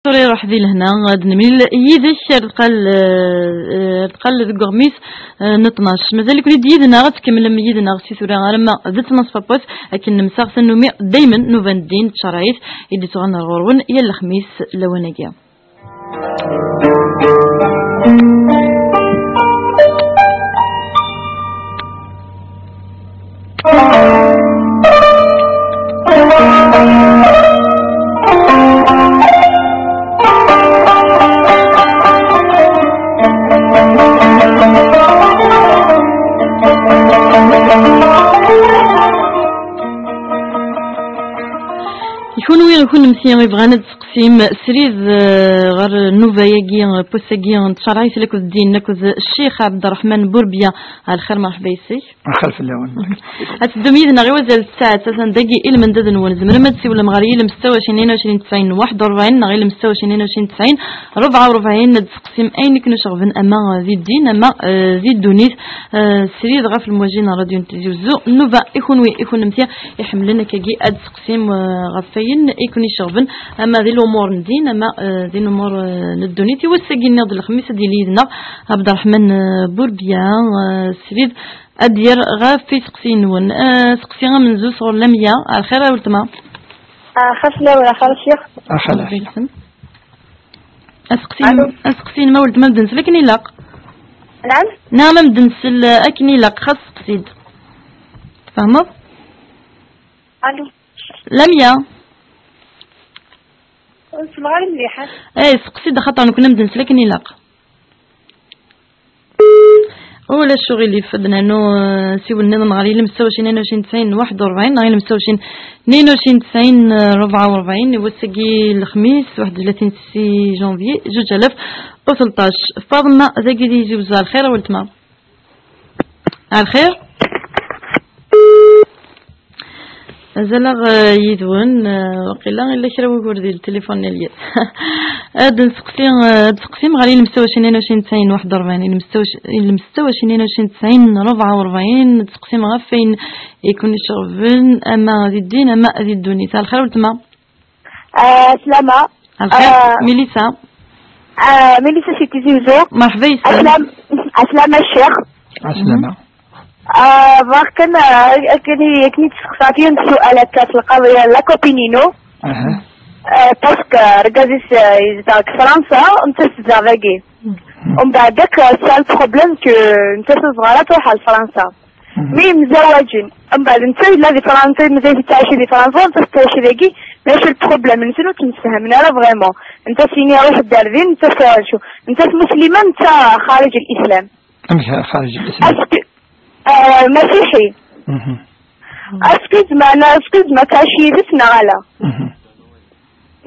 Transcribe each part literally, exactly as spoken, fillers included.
Tura iruḥ di lehna, ad nemlil yid-k ar deqqal, eh, ar deqqal deg uɣmis, eh, n tnac. Mazal-iken-id yid-neɣ, ad tkemmlem yid-neɣ si tura arma d tnaṣfa n wass, akken nemsaɣ tannumi daymen nuba n ddin d tcerɛit i d-ittuɣalen ar ɣur-wen yal lexmis lawan-agi. I kunwi, i kunemti yebɣan ad teqsim srid, eh, ɣer nnuba-agi, eh, n wass-agi n tcerɛit akked ddin akked Ccix Ɛebderreḥman Burbya. Ɛelxir, merḥba yes-k. Ɛelxir fell-awen. Ad teddum yid-neɣ i wazal n tsaɛet, atan dagi i lmendad-nwen. Tzemrem ad tessiwlem ɣer yilem setta u ɛecrin, tnin u ɛecrin, tesɛin, waḥed u rebɛin, neɣ yilem setta u ɛecrin, tnin u ɛecrin, tesɛin, rebɛa u rebɛin, ad teqsim ayen i ken-iceɣben, ama, eh, di ddin, ama, eh, di ddunit, eh, srid ɣef lmwaji n ṛṛadyu n Tizi Uzzu. Nnuba i kunwi, i kunemti iḥemmlen akkagi ad teqsim, eh, ɣef wayen i ken-iceɣben, ama di lumuṛ n ddin, ama, eh, di lumuṛ, eh, n ddunit. I wass-agi, nniɣ-d lexmis, ad yili yid-neɣ Ɛebderreḥman, eh, Burbya, eh, srid ad d-yerr ɣef iseqsiyen-nwen. Eh, seqsi amenzu sɣur Lamya. Ɛelxir a weltma. Ɛelxir fell-awen, ɛelxir a ccix. Ɛelxir. Aseqsi-inem, aseqsi-inem a weltma, ad d-nsel akken ilaq. Naɛam? Naɛam, ad d-nsel, eh, akken ilaq, xas seqsi-d. Tfehmeḍ? Alu. Lamya. Ur smeɣ ara mliḥ. Eh, seqsi-d axaṭer nekkni ad d-nsel akken ilaq. Ulac uɣilif, ad d-nernu, eh, siwel nniḍen ɣer yilem setta u ɛecrin, tnin u ɛecrin, tesɛin, waḥed u rebɛin, neɣ yilem setta u ɛecrin, tnin u ɛecrin, tesɛin, rebɛa u rebɛin, i wass-agi lexmis, waḥed u tlatin si janvier, zuǧ alaf u tleṭṭac. Faḍma, dagi di Tizi Uzzu, ɛelxir a weltma. Ɛelxir? Mazal-aɣ, eh, yid-wen, eh, waqila illa kra wugur di ltilifun n Ilyas. Ad nseqsi, eh, ad tseqsim ɣer yilem setta u ɛecrin, tnin u ɛecrin, tesɛin, waḥed u rebɛin, yilem setta u ɛecrin, yilem setta u ɛecrin, tnin u ɛecrin, tesɛin, rebɛa u rebɛin, ad tseqsim ɣef wayen i ken-iceɣben, ama di ddin, ama di ddunit. Ɛelxir weltma. Ah, slama. Ɛelxir, ah, Milisa. Ah, Milisa si Tizi Uzzu. Merḥba yes-m. Aslam-, aslama ccix. Aslama. Ah, bɣiɣ kan, ah, akken i, akken i d-tesseqsaḍ yiwen n ssual akka f lqaḍi, la copine-inu. Aha. Ah, parce que argaz-is, ah, yezdeɣ deg Fransa, netta tezdeɣ dagi. Mhm. Umbeɛd akk, ah, tesɛa le problème que netta tezɣar ad truḥ ar Fransa. Mhm. Mi mzawaǧen, umbeɛd netta yella di Fransa, mazal yettɛici di Fransa, netta tettɛici dagi, maca le problème-nsen ur ttemsefhamen ara vraiment. Netta s-ini ruḥ-d ar din, netta s-, acu, netta s-, muslima, netta xarij l-Islam. Amek xarij l-Islam? Est-ce que, euh, masiḥi. Mhm. Est-ce que zeɛma, est-ce que zeɛma ad tɛic yid-s neɣ ala? Mhm.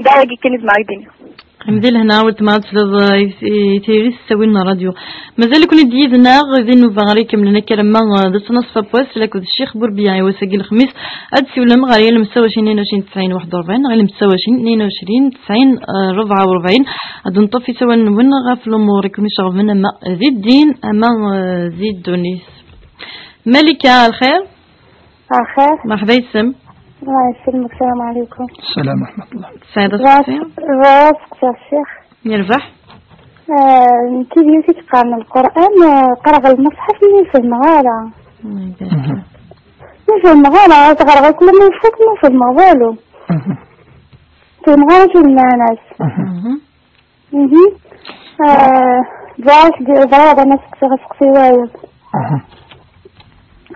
D ayagi kan i zemreɣ ad k-d-iniɣ. Qqim di lehna, weltma, ad tesleḍ, eh, i, i tayri s ttawil n ṛṛadyu. Mazal-iken-id yid-neɣ di nnuba ara ikemmlen akka alamma, eh, d ttnaṣfa n wass, akked Ccix Burbiya, i wass-agi lexmis, ad d-siwlem ɣer yilem setta u ɛecrin, tnin u ɛecrin, tesɛin, waḥed u ṛebɛin, neɣ yilem setta u ɛecrin, tnin u ɛecrin, tesɛin, eh, rebɛa u ṛebɛin. Ad d-neṭṭef isawalen-nwen ɣef lumuṛ i ken-iceɣben, ama di ddin, ama, eh, di ddunit. Malika, ɛelxir? Ɛelxir. Merḥba yes-m. Allah yesselmek, السلام عليكم. السلام ورحمة الله. Tesɛiḍ aseqsi? Bɣiɣ ad seqsiɣ ccix. Yerbeḥ. Ah, nekk d yiwet i yeqqaren Lqur'an, ah, qqareɣ lmeṣḥaf, ma ur fehmeɣ ara. Mhm. Ma ur fehmeɣ ara, ad ɣreɣ akk, ma ur fehmeɣ walu. Mhm. Fehmeɣ ara acu d lmeɛna-s. Mhm. Mhm. Ah, bɣiɣ ad, bɣiɣ ad seqsiɣ aseqsi wayeḍ. Aha.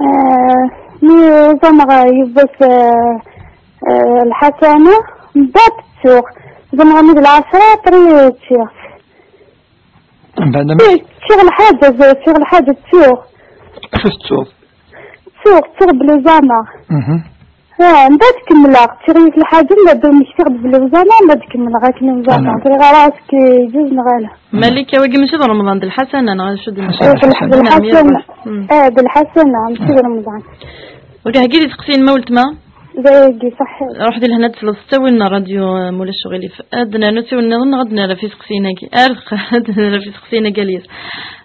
Ah, mi ẓameɣ yiwwas, ah, ah, lḥasana, mbeɛd ttuɣ. Ẓameɣ mi d lɛecṛa, après ččiɣ. Mbeɛd ma... Ččiɣ lḥaǧa, ččiɣ lḥaǧa, ttuɣ. Acu tettuḍ? Ttuɣ, ttuɣ belli ẓameɣ. Mhm. Ah, mbeɛd kemmleɣ, ččiɣ yiwet lḥaǧa, mbeɛd mmektiɣ-d belli ẓameɣ, mbeɛd kemmleɣ akken ẓameɣ. Ẓriɣ ara ass-k iǧuz neɣ ala. Malika, wagi mačči d Remḍan, d lḥasana, neɣ acu d... Ḥasana, eh, d lḥasana. Ḥasana. Mm. Eh, d lḥasana, mačči d Remḍan. Wagi heggi d iseqsiyen, ma weltma? D ayagi, ṣaḥḥit. Ruḥ di lehna ad tesleḍ s ttawil n ṛṛadyu, eh, ma ulac uɣilif. Ad d-nernu ttawil nniḍen neɣ ad d-nerr ɣef iseqsiyen-agi? Ar, ad d-nerr ɣef iseqsiyen-agi, Alyas.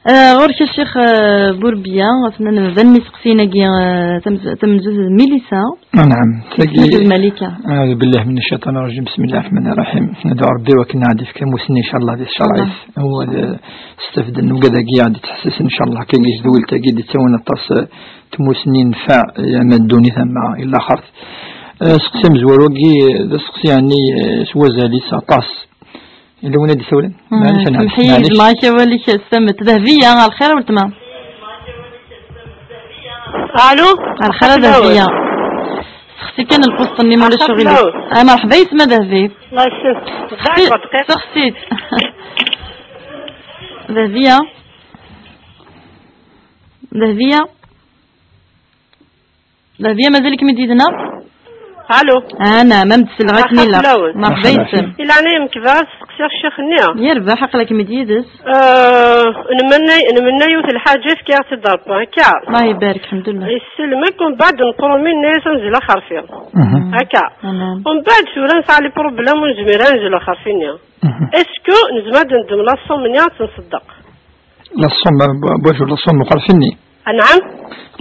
Ah, ɣur-k a Ccix, ah, Burbiya, atnan bdan iseqsiyen-agi, ah, tamz-, tamenzut d Milisa. Ah, naɛam. Tagi, Isem-is d Malika. أعوذ بالله من الشيطان الرجيم. بسم الله الرحمن الرحيم. Ntedɛu Ṛebbi wakken ad d-ifk amusni, ncallah, di tcerɛit. Ncallah. Wa d, eh, stafden wigad-agi ad d-ittḥessisen, ncallah, kan tadwilt-agi d-ittawin aṭas, eh, tmusni, nnfeɛ, eh, ama ddunit ama i laxert. Eh, aseqsi amezwaru-agi, eh, d aseqsi, yeɛni, eh, s wazal-is aṭas. Yella win ad d-isawlen? Hmm, maɛlic, maɛlic, semḥ-iyi, maɛlic. Zemreɣ akk awal-ik s tamet. Dehbiya, ɣer lxir a weltma. Allo? Ɣer lxir a Dehbiya. Seqsi kan lpuṣt-nni, ma ulac aɣilif. Ah, merḥba yesma Dehbi. الله يسلمك. Seqsi, seqsi-tt. Dehbiya. Dehbiya. Dehbiya, mazal-ikem-id yid-neɣ? Allo. Ah, naɛam, am d-selleɣ akken ilaq. Merḥba yesem. Ilaq-iyi nekk bɣiɣ ad steqsiɣ ccix-nni. Yerbeḥ, aql-ikem-id yid-s. Eh, nmenna, nmenna yiwet lḥaǧa, yefka-yaɣ-tt-id Ṛebbi, akka. Allah ibarek, lḥemdullah. Yesselmek, umbeɛd npromi nna-yas ad nezlu axerfi. Mhm. Akka. Amen. Umbeɛd tura nesɛa les problèmes ur nezmir ara ad nezlu axerfi-nni. Mhm. Est-ce que nezmer ad neddem la somme-nni ad tt-nṣeddeq? La somme, b-, wacu la somme n uxerfi-nni? Anɛam?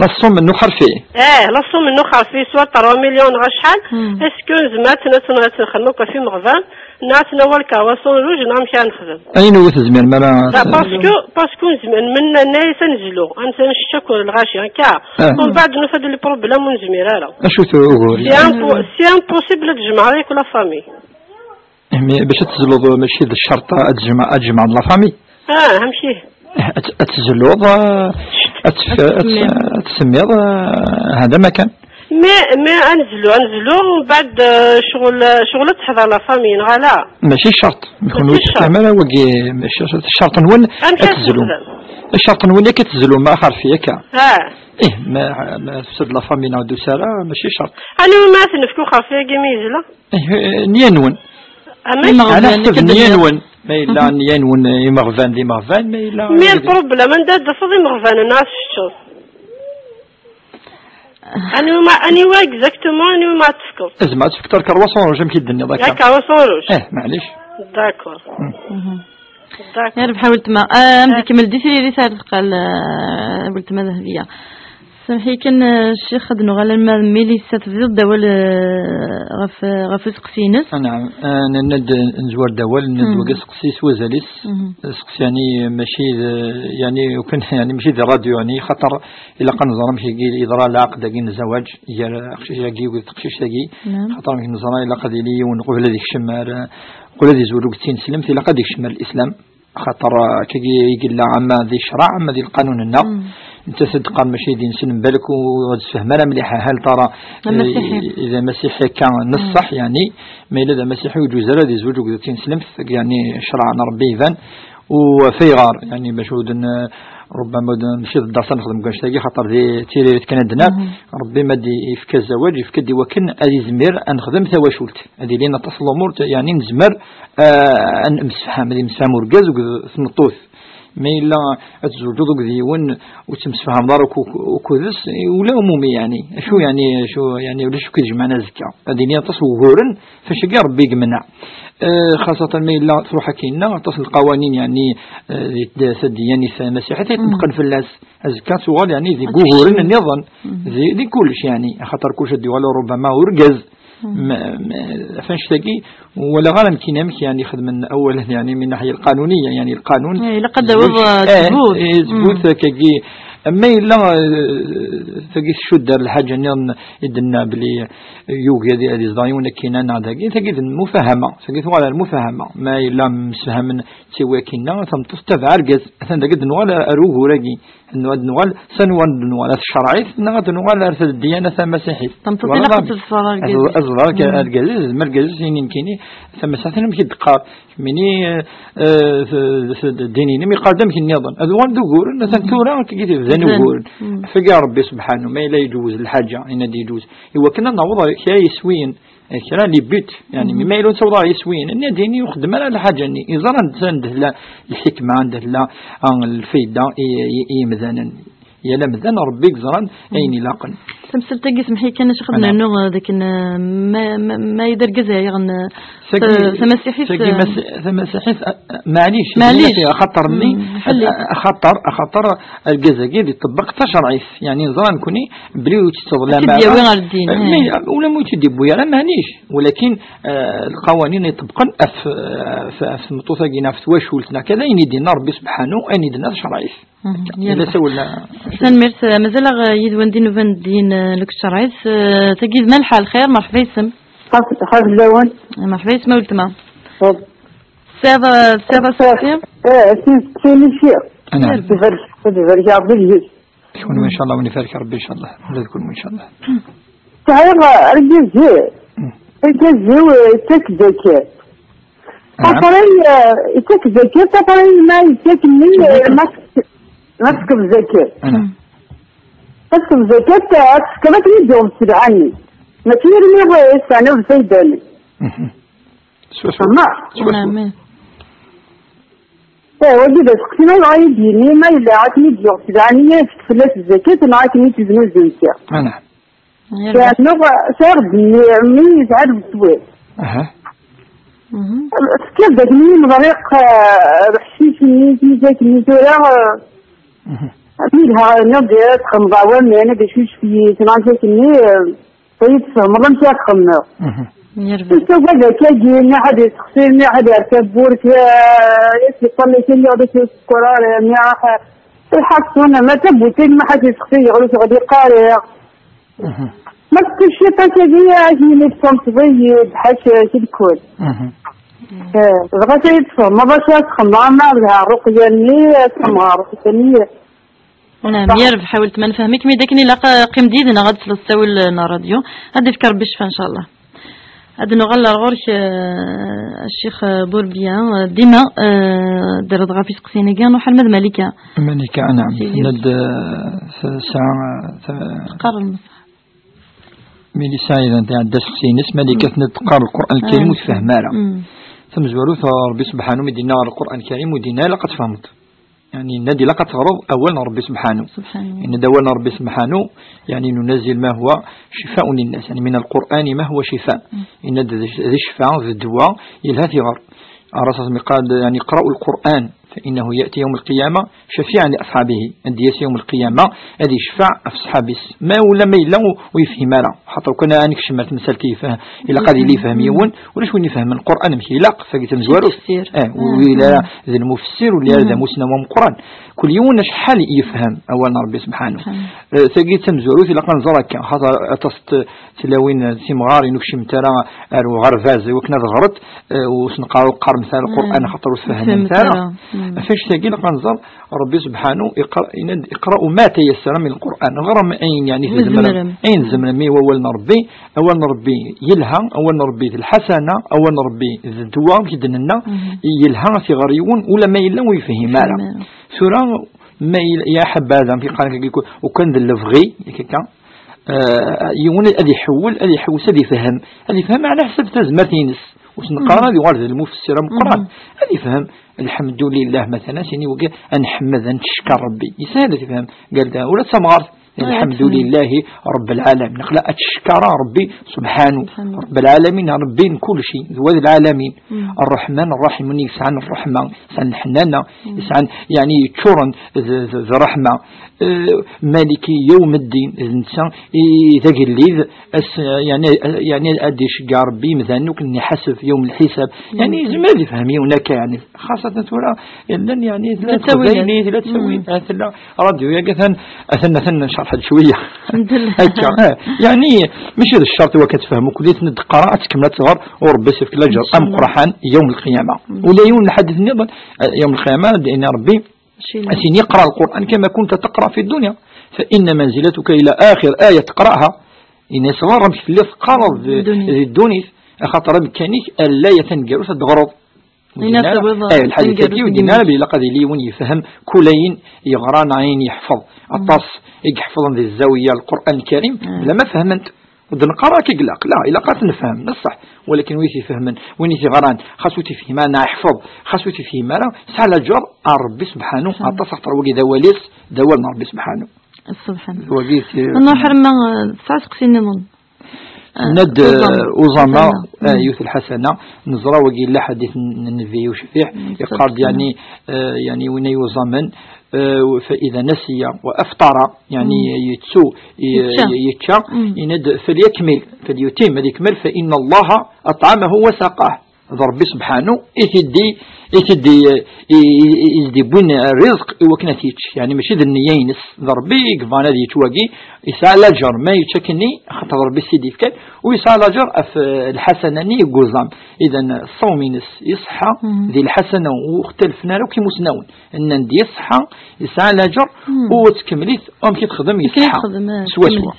La somme n uxerfi. Eh, la somme n uxerfi, soit trois millions neɣ acḥal, hmm, est-ce que nezmer ad tt-, ad tt-, ad tt-nxedem akk ɣef imeɣban, neɣ ad tt-nawwi ɣer trois cents rouge, neɣ amek ara nexdem? Ayen ur tezmirem ara. Da, parce que, parce que nezmer, nmenna-yas ad nezlu, ad nečč akk lɣaci, akka. Ah. Umbeɛd nufa-d les problèmes ur nezmir ara. Acu-t ugur? C'est impo-, c'est impossible ad tjemɛeḍ yakk la famille. Eh, mais bac ad tezluḍ, mačči d ccerṭ ad tjemɛ-, ad tjemɛeḍ la famille. Ah, amek ihi? Eh, ad, ad tezluḍ, eh, ad tef-, ad tef-, ad tsemmiḍ, eh, hada ma kan. Mais, mais ad nezlu, ad nezlu, mbeɛd, eh, ccɣel, ccɣel ad teḥḍer la famille, neɣ ala? Mačči ccerṭ. Mačči ccerṭ. Kenwi ur tefhim ara wagi, mačči ccerṭ. Ccerṭ-nwen ad tezlum. Amek ad tezlum? Ccerṭ-nwen yakk ad tezlum, axerfi akka. Ah. Eh, ma, ma tefsed la famille neɣ d usara, mačči ccerṭ. Anwa ma ad t-nefk uxerfi-agi mi yezla? Eh, eh, nniya-nwen. Amek? Imeɣban, ala ḥseb nniya-nwen. Ma yella nniya-nwen, eh, imeɣban d imeɣban, ma yella. Mais le problème, anda ad d-tafeḍ imeɣban-nni ad teččeḍ? Anwa ma, anwa exactement, anwa ma ad tefkeḍ? Ezma ad tefkeḍ trois cents rouge, amek i d-tenniḍ akka. Ya trois cents rouge. Eh, maɛlic. D'accord. Hmm. Mhm. D'accord. Yerbeḥ a weltma. Ah, am d-ikemmel di tririt ar teqqal, ah, weltma Dehbiya. Samḥi kan, eh, ccix, ad nuɣal alma d Milisa, tebdiḍ-d awal, eh, ɣef, ɣef useqsi-ines. Ah, naɛam. Ah, nenna-d, nezwar-d awal, nenna-d wagi aseqsi s wazal-is. Mhm. Aseqsi, yani, mačči d, yani, ukan, yani, mačči d radio, yani, xaṭer ilaq ad nẓer amek i yeḍra lɛaqd-agi n zzawaj gar aqcic-agi akked teqcict-agi. Naɛam. Xaṭer amek neẓra, ilaq ad yili yiwen qbel ad ikcem ar, qbel ad yezweǧ akked tineslemt, ilaq ad ikcem ar Lislam. Axaṭer, eh, akkagi i yella ama di ccreɛ, ama di lqanun-nneɣ. Mm. Nettat ad d-teqqar mačči d inselm, balak ur d-tefhem ara mliḥ, hal tara, eh, d amasiḥi akka n ṣṣeḥ, yani, ma yella d amasiḥi ur yeǧuz ara ad yezweǧ akked tineslemt, yani, ccreɛ n Ṛebbi iban, u f ayɣer, yani, bac ur d-n-, ربما d-, mačči d ddersa nexdem deg wannect-agi, xaṭer di tiririt kan ad d-nerr, Ṛebbi ma d-yefka zzawaj, yefka-d i wakken ad izmir ad nexdem tawacult. Ad ilin aṭas n lumuṛ, yani, nezmer, eh, ad nemsefham, ad yemsefham urgaz akked tmeṭṭut. Ma yella ad tzewǧeḍ akked yiwen ur temsefhameḍ ara uku-, ukud-s, ula umumi, yani. Acu, yani, acu, yani, ulac akk i d-jemɛen azekka. Ad yili aṭas n wuguren, f wacu-agi Ṛebbi i yemneɛ. Eh, xaṣṣatan ma yella truḥ akkinna, aṭas n lqawanin, yani, eh, di d-, taddiyanit tamasiḥit i ṭṭebqen fell-as. Azekka tuɣal, yani, di wuguren nniḍen, di, di kullec, yani, axaṭer kullec ad d-yuɣal ربما urgaz. Ma, ma, ɣef annect-agi, ur walaɣ ara nekkini amek, yani, xedmen awalen, yani, min naḥya lqanuniya, yani, lqanun. Eh, ilaq ad d-tawiḍ, eh, ttbut. Eh, ttbut akkagi. Ma yella, eh, tagi tcudd ar lḥaǧa nniḍen i d-tenna belli yugi ad, ad izdeɣ yiwen akkina neɣ dagi, tagi d lmufahama, tagi tuɣal ar lmufahama. Ma yella msefhamen ttawin akkinna, tameṭṭut tabeɛ argaz, atan dagi ad d-nuɣal ar, ar ugur-agi. Ad nuɣal, s anwa ad nuɣal, ar tcerɛit neɣ ad nuɣal ar tdiyana tamasiḥit? Tameṭṭut ilaq ad teḍfer argaz-is. Ad teḍfer argaz-is, ma argaz-is ini nekkini, tamasiḥit amek i d-teqqar, kemmini, eh, eh, d-, d-, ddin-inem iqqar-d amek nniḍen. Ad uɣalen d uguren, atan tura akkagi bdan uguren. Fagi Ṛebbi subḥanu, ma yella iǧewwez lḥaǧa, yenna-d iǧewwez. Iwakken ad naweḍ ar kra yeswiyen. Eh, kra les buts, yani, mi ma yella ur nettaweḍ ara yeswiyen, nni ad yini ur xeddem ara lḥaǧa-nni. Yeẓra anda tella lḥikma, anda tella, ah, lfayda i, i, i yimdanen. Yal amdan, Ṛebbi i yeẓran ayen ilaqen. Tamsalt-agi, semḥi kan, acu xedmen Naam. Nnu, eh, dakken, eh, ma, ma, ma yella argaz ay yeɣen, eh, Tagi, ta-, tamasiḥit, tagi eh, mas-, tamasiḥit, eh, maɛlic, maɛlic. Axaṭer-nni, Mm, ḥelli. Axaṭer, axaṭer argaz-agi ad iṭebbeq tacerɛit. Yeɛni, neẓra nekkni belli ur yettseḍlam ara. Ad t-id-yawi ɣer ddin, Eh, eh. Mais, ula ma ur tt-id-yewwi ara, maɛlic. Walakin, eh, lqawanin iṭebbqen ɣef, ɣef, ɣef tmeṭṭut-agi neɣ ɣef twacult neɣ kada, ayen i d-yenna Ṛebbi subḥanu, ayen i d-tenna tcerɛit. Mhm, yalla. Yella sawel. Tanemmirt, eh, mazal-aɣ, eh, yid-wen d inuban din, eh, deg tcerɛit. Eh, tagi d Malḥa, lxir, merḥba yis-m. Xaf, xaf lawen. Eh, merḥba yis-m a weltma. Xaf. Tesɛiḍ, eh, tesɛiḍ aseqsi? Eh, sin seqsiyen i cciɣ. Naam. Ad ibarek, ad ibarek Ṛebbi deg-s. Kunwi, incallah, win ibarek Ṛebbi, incallah. Ula d kunwi, incallah. Sɛiɣ argaz-iw. Mm. Argaz-iw, eh, yettak-d akka. Naam. Ṭafray, eh, yettak-d akka, ṭafray ma yettak-nni, eh, ma tk-, ma tefkeḍ zakkat. Naam. Ma tefkeḍ zakkat, eh, ad tefkeḍ akken i d-yuɣ d sebɛa-nni. Mačči armi, eh, sɛan lfayda-nni. Mhm. Swaswa. Fehmeɣ? Swaswa. Naam. Eh, wagi d aseqsi ma yebɣa ad yi-d-yini ma yella akken i d-yuɣ sebɛa-nni ad tefk fell-as zakkat neɣ akken i tt-iznuzu nekki. Naam. Yerbeḥ. Yernu sɛiɣ-d mmi, mmi yesɛa-d weswir. Aha. Mhm. Tefkiḍ-d akken i yimeḍriq, eh, leḥcic-nni, tizak-nni tura, eh, mhm. Mi lha, nniɣ-d, eh, txemḍeḍ waman, ad icucef-iyi, tnaẓ-ak-nni, eh, ad yi-tfehmeḍ amek ara xemmeɣ. Mhm. Yerbeḥ. Tessagad akkagi, nniɣ ad iseqsi, nniɣ ad yerr tawwurt, eh, ad yeṭṭalay kan, nniɣ-d ad t-yeskeṛ ara, nniɣ, eh, lḥaṣun, ma d tabutin, ma ḥaca iseqsi, yeɣli-d ɣer iqari. Mhm. Ma tecciḍ akka di, ad yini tṣamseḍ-iyi-d, ḥaca kul. Mhm. Eh, dɣa ad yi-tfehmeḍ acu ara txemmeḍ, ama d ṛṛuqya-nni, ad txemmeḍ ṛṛuqya-nni. Naam, yerbeḥ a weltma, nefhem-ik, mi d akken ilaq, eh, qqim-d yid-neɣ ad tesleḍ ttawil, eh, n ṛṛadyu. Ad d-ifk Ṛebbi ccfa, ncallah. Ad nuɣal ar ɣur-k, eh, a Ccix, eh, Burbiya, eh, dima, eh, d-terreḍ ɣef iseqsiyen-agi, nruḥ alma d Malika. Malika, naam. Sidi. Tenna-d, eh, tesɛa, eh, teqqar lmeṣḥaf. Melissa idan tɛedda aseqsi-ines, Malika tenna-d teqqar Lqur'an Lkarim ur tefhem ara. Mm. Tamezwarut, Ṛebbi subḥanu mi d-yenna ɣer Lqur'an Lkarim ur d-yenna ilaq ad tfehmeḍ. Yeɛni, yenna-d ilaq ad teɣreḍ awal n Ṛebbi subḥanu. Subḥanu. Yenna-d awal n Ṛebbi subḥanu, yeɛni, ننزل ما هو شفاء للناس، yeɛni, من القرآن ما هو شفاء. Mm. Yenna-d d, d ccfa, d ddwa, yelha tiɣer. Ṛṛasul yeqqar-d, yeɛni, اقرأوا القرآن فإنه يأتي يوم القيامة شفيعا لأصحابه. Ad d-yas yawm lqiyama, ad yecfeɛ ɣef ṣṣḥab-is. Ma ula ma yella ur, ur yefhim ara. Xaṭer kan ad nekcem ar temsalt i yefhem, ilaq ad yili yefhem yiwen, ulac win ifehmen Lqur'an amek ilaq, tagi tamezwarut. Eh, ur yella ara d lmufessir, ur yella ara d amussnaw ameqqran. Kul yiwen acḥal yefhem awal n Ṛebbi subḥanu. Eh, tagi tamezwarut ilaq ad nẓer akka, xaṭer aṭas n tlawin, timɣarin ur kciment ara ar uɣerbaz i wakken ad ɣrent, eh, ur sen-qqar ur qqaremt ara Lqur'an, xaṭer ur tfehhmemt ara. Ɣef annect-agi ilaq ad nẓer Ṛebbi subḥanu iqra-, yenna-d, "اقرأوا ما تيسر من القرآن." Ɣrem ayen, yeɛni, tzemrem. Ayen tzemrem i wawal n Ṛebbi. Awal n Ṛebbi yelha, awal n Ṛebbi d lḥasana, awal n Ṛebbi d ddwa, amek i d-nenna, yelha ad t-iɣer yiwen, ula ma yella ur yefhim ara. Tura, ma yella, ya ḥabada, amek i qqaren, ukan d lebɣi, akka, eh, yiwen ad iḥewwel, ad iḥewwes, ad ifhem, ad ifhem ɛla ḥsab tazmert-ines. Ur s-neqqar ara ad yuɣal d lmufessir ameqqran. Ad ifhem, lḥemdulillah, matalan, sini wagi, ad nḥemmed, ad nettcekkar Ṛebbi. Yeshel ad ifhem, qal da, ula d tamɣart, lḥemdulillahi Ṛebbil ɛalamin. Aql-aɣ ad tcekkar Ṛebbi subḥanu. Ṛebbil ɛalamin, Ṛebbi n kulci, d wa d lɛalamin. Ṛṛeḥman, Ṛṛaḥim, win yesɛan ṛṛeḥma, yesɛan leḥnana, yesɛan, yeɛni, yeččuren d, d, d ṛṛeḥma. Eh, Maliki yawm ddin, d netta i d agellid, as-, yeɛni, yeɛni ad d-iceggeɛ Ṛebbi imdanen ur ken-iḥaseb yawm lḥisab. Yeɛni, yezmer ad ifhem yiwen akka, yeɛni, xaṣṣatan tura, llan, yeɛni, tella teqbaylit, tella ttawil, ah, tella ṛadyu-yagi, atan, atan, atan ncerḥ-d cwiya. Akka, eh, yeɛni, mačči d ccerṭ i wakken ad tefhem, ukkud i ten-id-teqqar, ad tkemmel ad tɣer, u Ṛebbi ad s-ifk laǧer ameqqran yawm lqiyama. Ula yiwen lḥadit nniḍen, eh, yawm lqiyama, ad d-ini Ṛebbi, ad s-ini, "اقرأ القرآن كما كنت تقرأ في الدنيا، فإن منزلتك إلى آخر آية تقرأها." Ini, "Ṣber amek telliḍ teqqareḍ di ddunit, axaṭer amekkan-ik ala aya taneggarut ad d-teɣreḍ." Lḥadit-agi ur d-yenna ara belli ilaq ad yili yiwen yefhem kul ayen yeɣra neɣ ayen yeḥfeḍ. Aṭas i yeḥfḍen di zzawiya Lqur'an Lkarim, bla ma fehmen-t. Ur d-neqqar akka i ilaq. La, ilaq ad t-nefhem, d ṣṣeḥ. Walakin win i t-ifehmen, win i t-iɣran, xas ur t-ifhim ara, neɣ iḥfeḍ, xas ur t-ifhim ara, sɛa laǧer ar Ṛebbi subḥanu, aṭas axaṭer wagi d awal-is, d awal n Ṛebbi subḥanu. Subḥan. Wagi si- Nruḥ arma, eh, tesɛa seqsi nniḍen. Eh, Ned, eh, uẓama, uẓama. Eh, yiwet lḥasana, neẓra wagi yella ḥadit n, n Nnbi ucbiḥ, yeqqar-d, yani, eh, yani, win ay uẓamen, eh, فإذا نسي وأفطر, yani, yettu, i-, Yečča. yečča, yenna-d, فليكمل, فليتم, ad ikmel, فإن الله أطعمه وسقاه. D Ṛebbi subḥanu i t-id-, i t-id-, i, i, i, i s-d-iwwin rrizq i wakken ad t-yečč. Yani, mačči d nniya-ines, d Ṛebbi i yebɣan ad yečč wagi, yesɛa laǧer ma yečč akkenni, axaṭer d Ṛebbi i s-t-id-yefkan, u yesɛa laǧer ɣef, eh, lḥasana-nni i yuẓam. Idan, ṣṣawm-ines iṣeḥḥa, di lḥasana ur xtalfen ara akk imusnawen. Nnan-d iṣeḥḥa, yesɛa laǧer, u tettkemmel-it, amek i texdem, Akken i iṣeḥḥa. texdem, eh, Swaswa.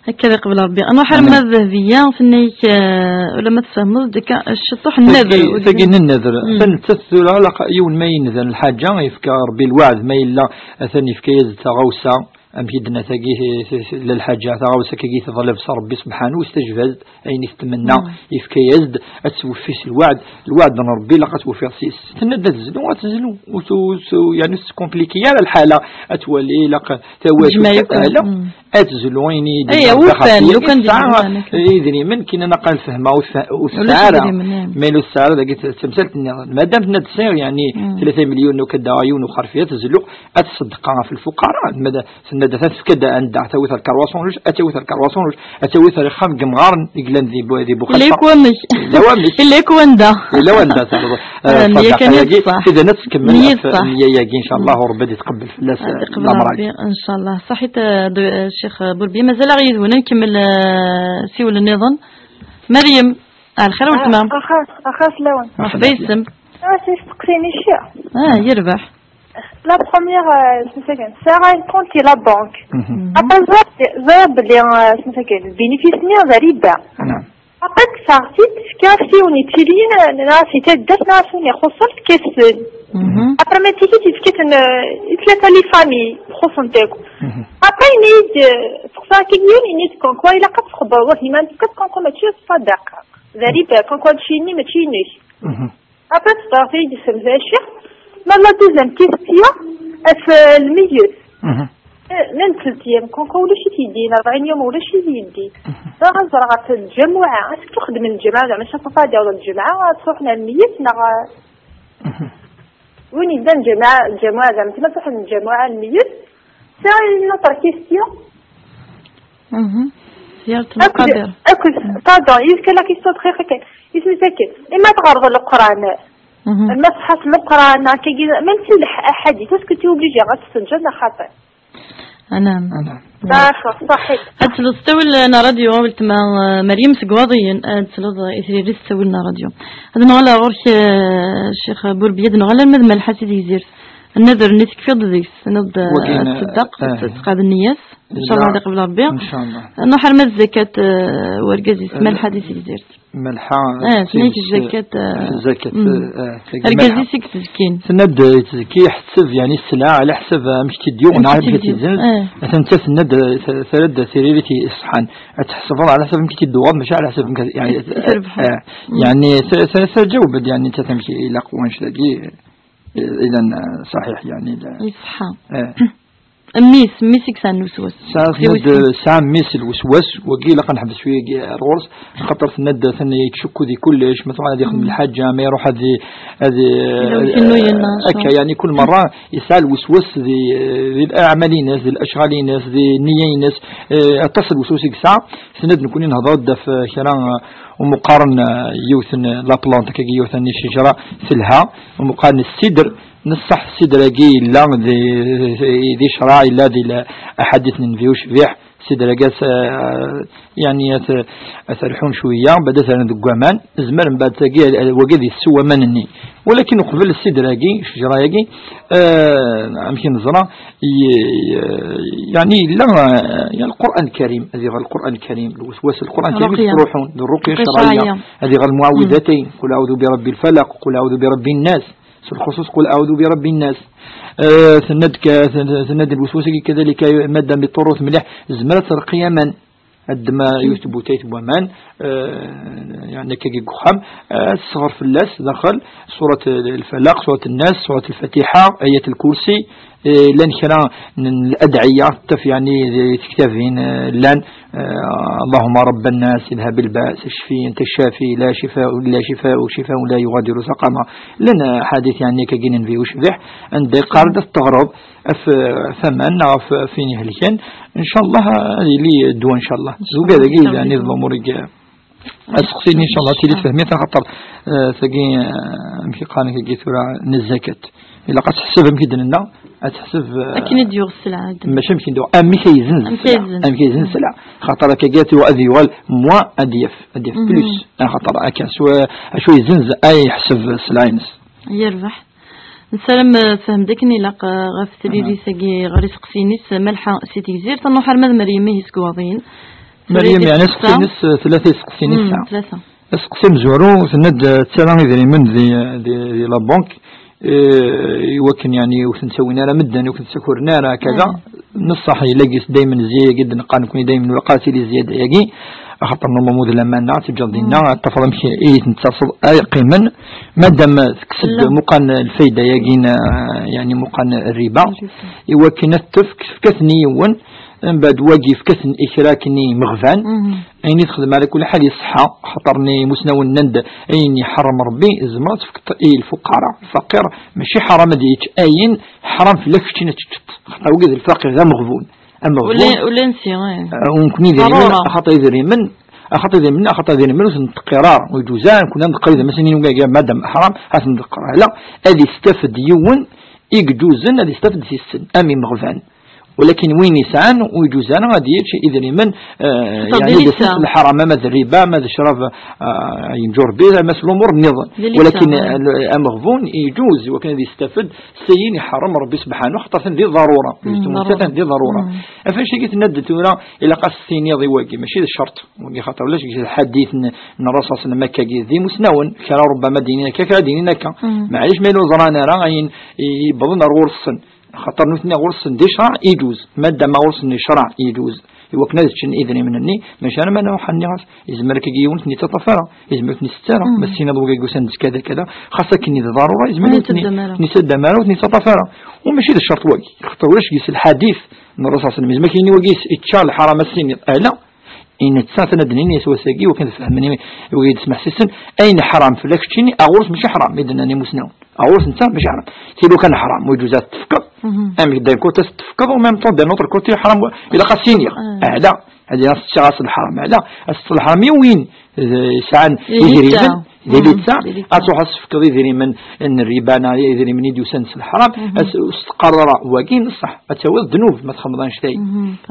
Akka ad iqbel Ṛebbi. Nruḥ arma d Dehbiya, tenna-yak, eh, ulamma tfehmeḍ-d akka, ciṭuḥ n nader, Tagi, ur tagi d- n nnader. Mm. Ta nettat tura, ilaq yiwen ma yenner lḥaǧa, yefka Ṛebbi lweɛd, ma yella atan yefka-yas-d taɣawsa, amek i d-tenna tagi, t-, t-, la lḥaǧa, taɣawsa-agi teḍleb s Ṛebbi subḥanu, yestajeb-as-d ayen i tetmenna, yefka-yas-d, ad tweffi s lweɛd, lweɛd n Ṛebbi ilaq ad tweffiḍ s-, Tenna-d ad tezlu, ad tezlu. Ur tu-, ur tu-, yani, ur teskompliki ara lḥala. Ad twali, ilaq tawacult, Jmaɛ kan, ala. Mm. Ad tezlu, ini-d Aya, ilaq d wufan, axaṭer lukan d tesɛa imdanen, akka. Idrimen, kina naqal lfehma, ur tfa-, ur Ulac tesɛa ara. Idrimen, eh. Ma ur tesɛa ara, dagi t-, tamsalt-nni. Madam tenna-d sɛiɣ, yani, Mm. tlata milyon, nuka d yiwen uxerfi, ad tezlu, ad tṣeddeqa ɣef lfuqara. Mada, Tenna-d, atan tefka-d anda, ad tawi lkarwaṣ n luj, ad tawi lkarwaṣ n luj, ad tawi axxam deg yemɣaren i yellan di Bu-, di Buxellef. Illa-k wamek. Illa wamek. Illa-k wanda. Illa wanda, teɛreḍ, eh, Ah, nniya kan i ṣṣeḥḥa. Idan ad tkemmel Nniya ɣef ṣṣeḥḥa. Nniya-agi, incallah, u Ṛebbi ad itqebbel fell-as, eh, Ad iqbel lamrak. Ṛebbi, incallah. Ṣaḥit, eh, d-, eh, Ccix Burbi, mazal-aɣ yid-wen, ad nkemmel, eh, siwel nniḍen. Meryem, ah, lxir a weltma. Ah, axir, axir fell-awen. Mṛeḥba yis-m. Ah, si steqsi-nni cci. Ah, yerbeḥ. La première, euh, c'est ça, c'est un compte et la banque. Mhm. Après, ẓriɣ, ẓriɣ belli, euh, c'est ça, le bénéfice-nni d riba. Naam. Après, kkseɣ-t-id, fkiɣ-t i win yettilin, euh, neɣ si taddart, neɣ si win ixuṣṣen, fkiɣ-t-en. Mhm. Après, ma tigi, yefka-ten, euh, i tlata les familles, xuṣṣent akk. Mhm. Après, yenna-yi-d, euh, seqsaɣ-k yiwen, yenna-yi-d, comme quoi, ilaq ad txebbreḍ, a Hima, comme quoi, mačči d ṣṣadaqa. D riba, comme quoi, mačči-nni, mačči inek. Mhm. Après, teḍra-yi-d isem d acu. Ma la deuxième question, ɣef, euh, lmeyyet. Mhm. Eh, nnan-d telt yam, comme quoi ulac-it yeddin, rebɛin yum ulac-it yeddin. Mhm. Bɣiɣ ad ẓreɣ ɣef lǧamuɛa, est-ce que txeddem lǧamuɛa, zeɛma mačči ṣṣafa ad yaweḍ lǧamuɛa, ad truḥ ar lmeyyet, neɣ, eh, Mhm. win yeddan lǧamuɛa, lǧamuɛa, zeɛma ma truḥ lǧamuɛa ar lmeyyet? C'est une autre question. Mhm. Ziyarat Akked, lmaqabir. Akked, pardon, yefka la question dqiqa kan. Isem-is akken. Ima tɣerḍ Leqran. Mhm. Ma tṣeḥḥa s Leqran, akkagi, même si lḥ-, aḥadit, est-ce que tu es obligé ad testenǧeḍ neɣ xaṭi? Anam. Anam. D'accord, ṣaḥit. Ad tesleḍ s ttawil n ṛṛadyu, a weltma, eh, Meryem seg Iwaḍiyen, ad tesleḍ i tririt s ttawil n ṛṛadyu. Ad nuɣal ɣur-k, eh, Ccix Burbi, ad nuɣal arma d Malḥa si Tegzirt. Nnader-nni tekfiḍ deg-s, tenniḍ-d, eh, Wagin, ad tṣeddeq, eh, tettqad nniya-s. Incallah ad iqbel Ṛebbi. Incallah. Nruḥ arma d zzakat, eh, wergaz-is, eh, Malḥa di Tegzirt. Malḥa, eh, tenna-k zzakat, eh, zzakat, mm, eh, tagi argaz-is Malḥa i yettezkin. Tenna-d, eh, yettezki, yeḥseb, yani, sselɛa ɛla ḥsab amek i t-id-yuɣ, neɣ amek i t-id-yuɣ. Eh. Atan ta tenna-d, eh, ta-, terra-d tiririt iṣeḥḥan. Ad tḥesbeḍ ɛla ḥsab amek i t-id-tuɣeḍ, mačči ɛla ḥsab amek, yani, i, i, terbḥeḍ. Eh, mm, yani, ta-, ta-, ta-, tǧaweb-d, yani, ta-amek ilaq wanect-agi, eh, idan, eh, ṣaḥiḥ, yani, la. Iṣeḥḥa. Eh. Mmi-s, mmi-s i yesɛan lweswas. Tesɛa, tesɛa mmi-s lweswas, wagi ilaq ad neḥbes wigi ar ɣur-s, xaṭer tenna-d atan yettcukku di kullec, ma tebɣa ad yexdem lḥaǧa, ma iruḥ ad i-, ad i-, akka, yani, kul merra yesɛa lweswas di, di leɛmal-ines, di lecɣal-ines, di nniya-ines, eh, aṭas n lweswas i yesɛa. Tenna-d, nekni nehder-d ɣef kra, eh, umuqaren, eh, yiwet n la plante, akkagi yiwet n ccejra telha, umuqaren n ssidr, Neṣṣeḥ, ssidr-agi yella di, di ccreɛ, yella di l-, aḥadit n Nnbi ucbiḥ, ssidr-agi as-, yani, at-, at-rḥun cwiya, bad at-rren deg waman, zmer mbeɛd tagi, wagi ad yessew aman-nni. Walakin uqbel ssidr-agi, ccejra-agi, eh, amek i neẓra, y-, yani, yella, eh, yani, Lqur'an Lkarim, ad iɣer Lqur'an Lkarim, lweswas Lqur'an Lkarim, Ruqya. Yettruḥun, d rruqya Ruqya ccerɛiyya, ccerɛiyya. Ad iɣer Lmuɛwidatin, qul aɛudu bi Ṛebbi Lfalaq, qul aɛudu bi Ṛebbi Nnas. S lxuṣuṣ, qul aɛudu bi Ṛebbi Nnas. Eh, tenna-d ka-, ten-, tenna-d lweswas-agi kadalika, madam iṭṭurrut mliḥ, tezmer ad terqi aman. Ad ddem yiwet n tbutayt n waman, eh, yeɛni akka deg uxxam, eh, ad tesɣer fell-as daxel surat Lfalaq, surat Nnas, surat Lfatiḥa, ayat Lkursi, eh, llan kra n, n ladɛiya, taf yeɛni di tektabin, eh, llan, eh, اللهم رب الناس اذهب البأس اشفي أنت الشافي لا شفاء إلا شفاءك شفاء لا يغادر سقما. Llan, eh, ḥadit yeɛni akka n Nnbi ucbiḥ, anda yeqqar-d ad teɣreḍ ɣef, ɣef waman neɣ ɣef, ɣef win ihelken. Ncallah ad yili ddwa, ncallah. Ncallah. Zugad-agi yeɛni d lumuṛ i, aseqsi-nni, ncallah, tili tfehmit, axaṭer, eh, tagi, eh, amek i qqaren tagi tura, n zzakat. Ilaq ad teḥseb, amek i d-nenna, ad teḥseb, eh, akken i d-yuɣ sselɛa, ad d-, mačči amek i d-yuɣ, amek ay yezzenz sselɛa. Amek ay yezzenz sselɛa. Xaṭer akka, ad yuɣal, ad yuɣal moins, ad yaf, ad yaf plus. Axaṭer akka, s wa-, acu yezzenz, ay yeḥseb sselɛa-ines. Yerbeḥ. Nessaram, eh, tfehmem d akken ilaq, eh, ɣef tririt-agi ɣer iseqsiyen-is, eh, Malḥa si Tegzirt, ad nruḥ arma d Meryem, ihi seg Waḍiyen. Meryem, yeɛni, iseqsiyen-is, eh, tlata iseqsiyen i tesɛa. Tlata. Aseqsi amezwaru, tenna-d, eh, tettarra idrimen di, di, di la banque, eh, i wakken, yeɛni, ur ten-ttawin ara medden, ur ten-ttakuren ara, kada. Neṣṣaḥ, yella gis daymen zzyada-agi d-neqqar nekni daymen, ur ilaq ara tili zzyada-agi, axaṭer normalement d laman-a, teǧǧaḍ dinna, ad tafeḍ amek i ten-tettarseḍ ay qqimen, madam tekkes-d muqan lfayda-agi n, yeɛni muqan rriba, i wakken ad t-tefk, tefka-ten i yiwen, mbeɛd wagi yefka-ten i kra akken imeɣban, ayen i texdem ala kulli ḥal iṣeḥḥa, xaṭer-nni imusnawen nnan-d ayen iḥerrem Rebbi, tzemreḍ ad tefkeḍ i lfuqara, lfaqir, mačči ḥaram ad yečč ayen ḥaram fell-ak keččini ad teččeḍ, xaṭer wagi d lfaqir, d ameɣbun. Ameɣbun. Ula, ula nsi, eh. Eh, u nekkni idrimen, axaṭer idrimen, axaṭer idrimen, axaṭer idrimen ur ten-nettqir ara, ur iǧuz ara, nekkni ad neqqar idrimen, ass-nni nuga, madam ḥram, ad ten-neqqar. Ala, ad yestafed yiwen i iǧuzen, ad yestafed seg-sen, am imeɣban. Walakin win yesɛan, ur iǧuz ara ad yečč idrimen, eh, yeɛni d lḥaram, ama d rriba, ama d ccrab, eh, yenǧu Rebbi, ama s lumuṛ nniḍen. Walakin, eh, ameɣbun iǧuz, wakken ad yestafed s ayen iḥerrem Rebbi subḥanu, xaṭer atan di ḍarura. Atan di ḍarura. Ɣef wacu i tenna-d tura, ilaq ad s-tiniḍ i wagi, mačči d ccerṭ. Wagi xaṭer ulac deg lḥadit n, n Ṛṛasul ṣalla Llahu ɛalayhi wa sallam, akkagi d imusnawen, kra rubbama d-inin akka, kra d-inin akka. Maɛlic ma yella ur ẓran ara ayen i, i yewwḍen ar ɣur-sen. Xaṭer nutni ɣur-sen di ccṛeɛ iǧuz, madama ɣur-sen di ccṛeɛ iǧuz. I wakken ad ččen idrimen-nni, maca ara ma nruḥ nniɣ-as, yezmer akkagi yiwen ur ten-yettaṭṭaf ara, yezmer ur ten-isett ara, ma tessiniḍ wagi yusan-d kada, kada, xas akken d ḍarura, yezmer ur ten-, ur ten-ixeddem ara, ur ten-yettaṭṭaf ara. U mačči d ccerṭ wagi, xaṭer ulac deg-s lḥadit n Ṛṛasul ṣalla Llahu ɛalayhi wa sallam, yezmer kini wagi yečča lḥaram ad s-tiniḍ, ala, i netta atan ad d-nini s wass-agi, wakken ad fehmen i, i wagi d-smeḥsisen, ayen ḥram fell-ak keččini, a ɣur-s mačči ḥram, i d-nnan imusnawen. A ɣur-s netta mačči ḥram. Tili kan ḥram, ur iǧuz ad tefkeḍ, amek d'un côté ad tefkeḍ, en même temps d'un autre côté ḥram, ilaq ad s-iniɣ. Ala, ad as-teččeɣ as lḥram, ala, as-teččeɣ lḥram i win, eh, yesɛan idrimen, d litteɛ, ad truḥ ad s-tefkeḍ idrimen n rriba neɣ idrimen i d-yusan s lḥram, as-, ur s-teqqareḍ ara, wagi n ṣṣeḥ, ad tawiḍ ddnub ma txedmeḍ annect-ayi.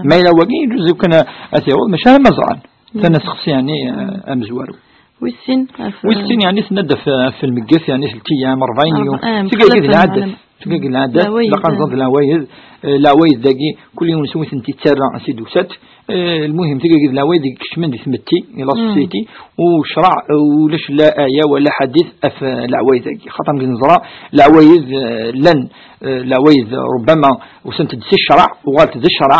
Ma yella wagi, iǧuz kan ad t-yaweḍ, maca ma ẓran. Atan aseqsi, yeɛni, eh, amezwaru. Wis sin, ɣef, wis sin, yeɛni, tenna-d ɣef, ɣef lmegget, yeɛni, telt ayyam, rebɛin yum. Tigagi d lɛadat. Tigagi d lɛadat, ilaq ad nẓer d leɛwayed. Eh, leɛwayed dagi, kul yiwen s wi tent-yettarra s idusat. Eh, lmuhim, tigagi d leɛwayed i ikecmen di tmetti, i la société, u ccṛeɛ, ulac la aya wala ḥadit ɣef, eh, leɛwayed-agi. Xaṭer mi neẓra, leɛwayed, eh, llan, eh, leɛwayed, rubbama, usant-d si ccṛeɛ, uɣalt d ccṛeɛ,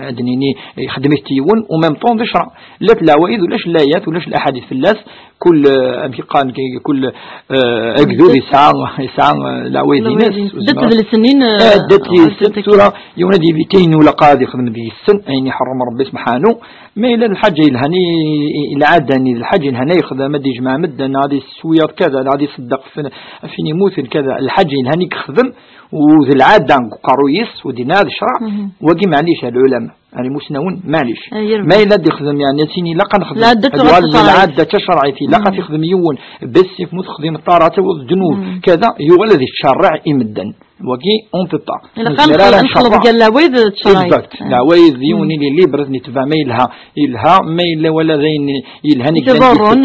ad d-nini, ixdem-it yiwen, u même temps d ccṛeɛ. Llant leɛwayed, ulac layat, ulac laḥadit fell-as, kul, eh, amek i qqaren, k-, kul, eh, agdud yesɛa, yesɛa, eh, leɛwayed-ines. Ddant d lesnin, eh, ddant yis-sen, tura, yiwen ad yili kayen ur ilaq ad ixdem deg-sen, ayen iḥerrem Rebbi subḥanu. Ma yella d lḥaǧa yelhan i, i, i lɛada-nni, d lḥaǧa yelhan ay yexdem, ad yejmeɛ medden, ad yeswiyaḍ kada, ad iṣeddeq f-, f win yemmuten kada, lḥaǧa yelhan i yexdem, u d lɛada deg uqerruy-is, u dinna d ccṛeɛ, wagi maɛlic, a lɛulama. Ɛni imusnawen, maɛlic. Ma yella ad ixdem, yeɛni, ad tini, ilaq ad nexdem, ad yuɣal d lɛadda tacerɛit, ilaq ad t-ixdem yiwen, bes if mu texdem ṭara, ad tawiḍ ddnub, kada, yuɣal ad ittcerriɛ i medden. Wagi, on peut pas. Ilaq ad nexleḍ gar leɛwayed d tcerɛit. Exact. Leɛwayed, yiwen ili libre, ad nitbeɛ ma yelha, yelha, ma yella wala d ayen yelhan i yellan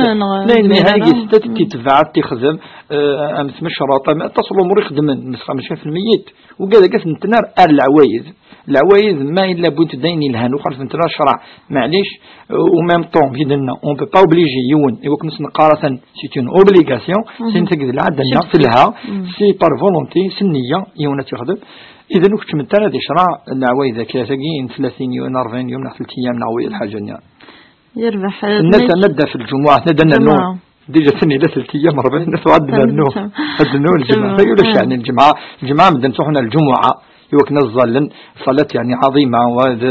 d ayen yelhan i yestat, ad t-itbeɛ, ad t-ixdem, eh, am tmecreḍt, am aṭas n lumuṛ ixedmen, nesqa mačči ɣef lmeyyet. Ugad akka ad ten-tnar ar leɛwayed. Leɛwayed ma yella wwint-d ayen yelhan, ur xalfent ara ccṛeɛ, maɛlic, euh, au même temps, mi d-nenna, on peut pas obliger yiwen, i wakken ur s-neqqar atan, c'est une obligation, c'est une, tagi d lɛada-nneɣ, telha, c'est par volonté, s nniya, yiwen ad t-ixdem. Idan ur keččment ara di ccṛeɛ leɛwayed akka, tagi n tlatin yum, rebɛin yum, neɣ telt ayyam, neɣ wiyaḍ lḥaǧa-nni. Yerbeḥ. Tenna-d, tenna-d ɣef lǧumuɛa, tenna-d ad nernu. Déjà tenna-d tlata ayyam, rebɛa ayyam, ad nernu. Ad nernu lǧemɛa. Tagi ulac, yeɛni lǧemɛa, lǧemɛa medden ttruḥun ar lǧumuɛa. Iwakken ad ẓallen ṣalat, yeɛni, ɛaḍima, wa d,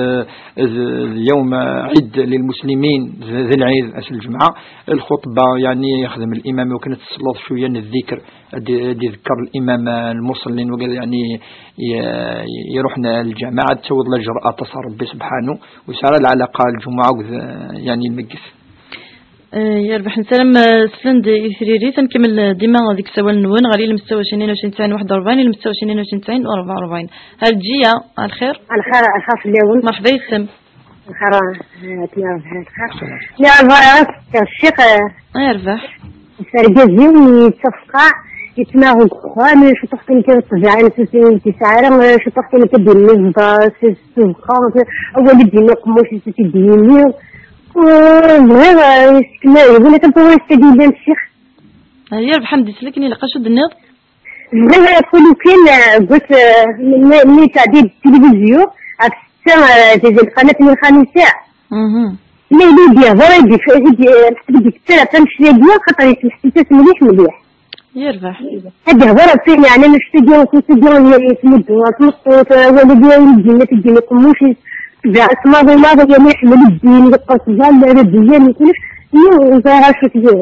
d, d yawm ɛid lilmuslimin, d, d lɛid, ass n lǧemɛa. Lxuṭba, yeɛni, yexdem limam iwakken ad tselleḍ cwiya n ddikr, ad d-, ad d-iḍekker limam, eh, lmuṣellin, wigad, yeɛni, i-, iruḥen ar lǧameɛ, ad tawiḍ laǧer aṭas ɣer Rebbi subḥanu, ur yesɛi ara lɛalaqa lǧumuɛa akked, eh, yeɛni, lmeggit. Eh, yerbeḥ, nessaram, eh, slen-d i tririt, ad nkemmel, eh, dima deg usawal-nwen, ɣer ilem ستة وعشرين اثنين وعشرين تسعين واحد وأربعين, ilem ستة وعشرين اثنين وعشرين تسعين أربعة وأربعين. Alǧiya, lxir? Lxir, lxir fell-awen. Merḥba yes-m. Lxir, eh, yerbeḥ, lxir. Yerbeḥ, eh, الشيخ, eh, yerbeḥ. Argaz-iw yettafqeɛ, yettnaɣ deg uxxam, ciṭuḥ kan kan ṭṭbiɛa-ines ur tesɛi ara, ciṭuḥ kan kan d-yenni ẓḍa, s tebqa, awal i d-yenni qemmuc-is ur t-id-yenni. Bɣiɣ, eh, yessekna, yebɣa kan tura yessekna yellan ccix. Ah, yerbeḥ, am d-isla kan ilaq acu d-tenniḍ? Bɣiɣ ad aqulu kan, eh, deg wass, eh, mi, mi teɛdi tilivizyu, ɣef ssetta, eh, di, di lqanat n lxamisa. Mhm. Ma yella i d-yehder, i d-yef-, i d-, i d-yeftar ɣef annect-agi, xaṭer yesmeḥsis-as mliḥ, mliḥ. Yerbeḥ. Ad d-yehder ɣef wayen yeɛnan annect-agi, ufus-agi, yetmuddu ɣer tmeṭṭut, awal-agi, ayen i d-yenna, i d-yenna uqemmuc-is, tebɛet maḍi, maḍi, yerna iḥemmel ddin, yeqqers ẓẓal, ara d-yyan, kullec, ur ẓriɣ acu tgiḍ.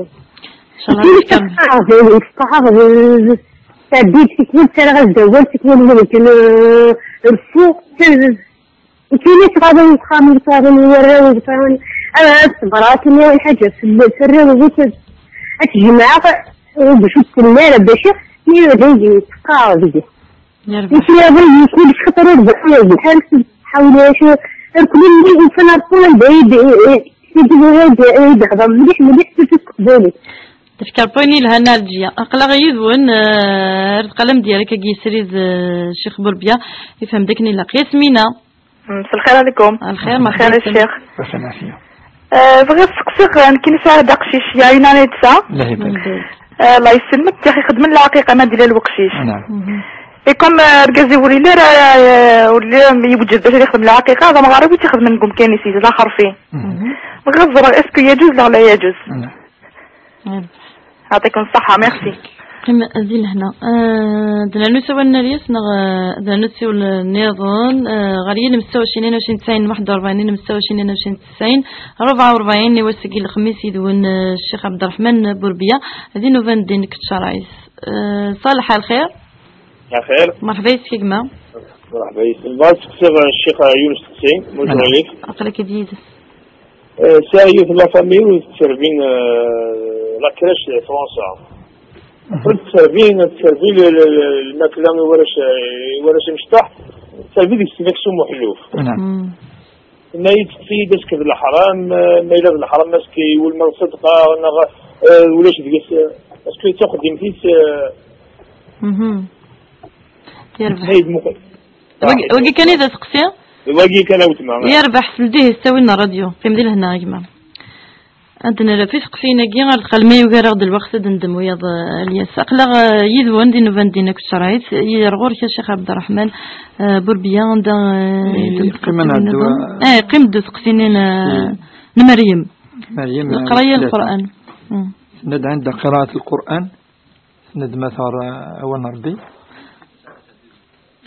Inchallah. Tili tfeqɛeɣ, tfeqɛeɣ, tɛeddi-d tikwal, ttarraɣ-as-d awal, tikwal, win kan, eh, rfu, Ur ttili tɣaḍen uxxam, ur tɣaḍen warraw, ur tɣaḍen. Ad tebra, ad tini lḥaǧa fell-, fell-, arraw, ad t-, ad t-jemɛeɣ, eh, bac ur ttili ara bac mi d ayen teqqar deg-i. Yerbeḥ. Ur ttili ara yekul xaṭer ur bɣiɣ bḥal ḥawla acu, irkul-nni ufan ar ṭṭul anda i d-, i, i, i d-, i d-, i d-hḍer mliḥ, mliḥ, surtout s teqbaylit. Tefka Rabbi ayen yelhan a Ɛelǧiya. Aql-aɣ yid-wen, eh, ar tqalam diyar akka yesrid, eh, Ccix Burbya, ifhem d akken ilaq. Yasmina. مساء الخير عليكم. الخير، مرحبا بك. الخير الشيخ. بس أنا فيها. آه، بغيت نسقسيك، آه، كي نساعد داك شي شيا، يوناني تسا. الله يبارك. آه، الله يسلمك، يا أخي، خدم العقيقة ما دير الوقشيش. نعم. إيكم، آه، ركزي ولي لا، آه، ولي يوجد باش يخدم العقيقة، هذا مغاربي تيخدم من قوم كاين يسيد، لا خرفي. بغيت نزرع، إسكو يجوز ولا لا يجوز؟ نعم. يعطيكم الصحة، merci. قيم أزين هنا. آه، دنا نسوى النريس، نغ-، دنا نسوى النيرون، آه، غريل مستوى شنين وشين تسعين، واحد وأربعين مستوى شنين وشين تسعين، أربعة وأربعين، نيوسكي الخميس يدون، آه، الشيخ عبد الرحمن بوربيا، هذه نوفان دين كتشرايس. آه، صالح الخير. الخير. مرحبا يسكي كما. مرحبا يسكي. بغيت تسقسي الشيخ يونس تسعين، bonjour عليك. أقلك ديدس. آه، ساهي في la famille وتسربين، آه، la crèche فرنسا. تسربين، تسربين ال-، ال-، الماكلة وراش، وراش مشطح، تسربي ديك السمك سوم وحلوف. نعم. ما يتقصي باسكو الحرام، آه، ما إلا الحرام ماسكي والما الصدقة، ولا غ-، آه، ولاش ديك الس-، باسكو تاخدي متيس، آه، يربح. هاي المخ-، واقي، واقي كان إذا تقصي؟ واقي كان أوتما. يربح، سلديه يستوي لنا راديو. قيم دي لهنا يا جماعة. عندنا لا في سقسيناكي غير دخل ما يوقع رغد الوقت، هذا ندم وياض، آه، الياس. أقلغ، آه، يذوان دي نوفان دينا كتشرايت، يرغور كا شيخ عبد الرحمن، آه، بوربيا، عندها، آه، إيه، دو قيمنا سقسينين الدواء. آه، قيم دو سقسينين، آه، إيه. نمريم. مريم، آه، القراية ثلاثة. القرآن. مم. سند عندها قراءة القرآن، سند ما ثار، آه، أول نردي.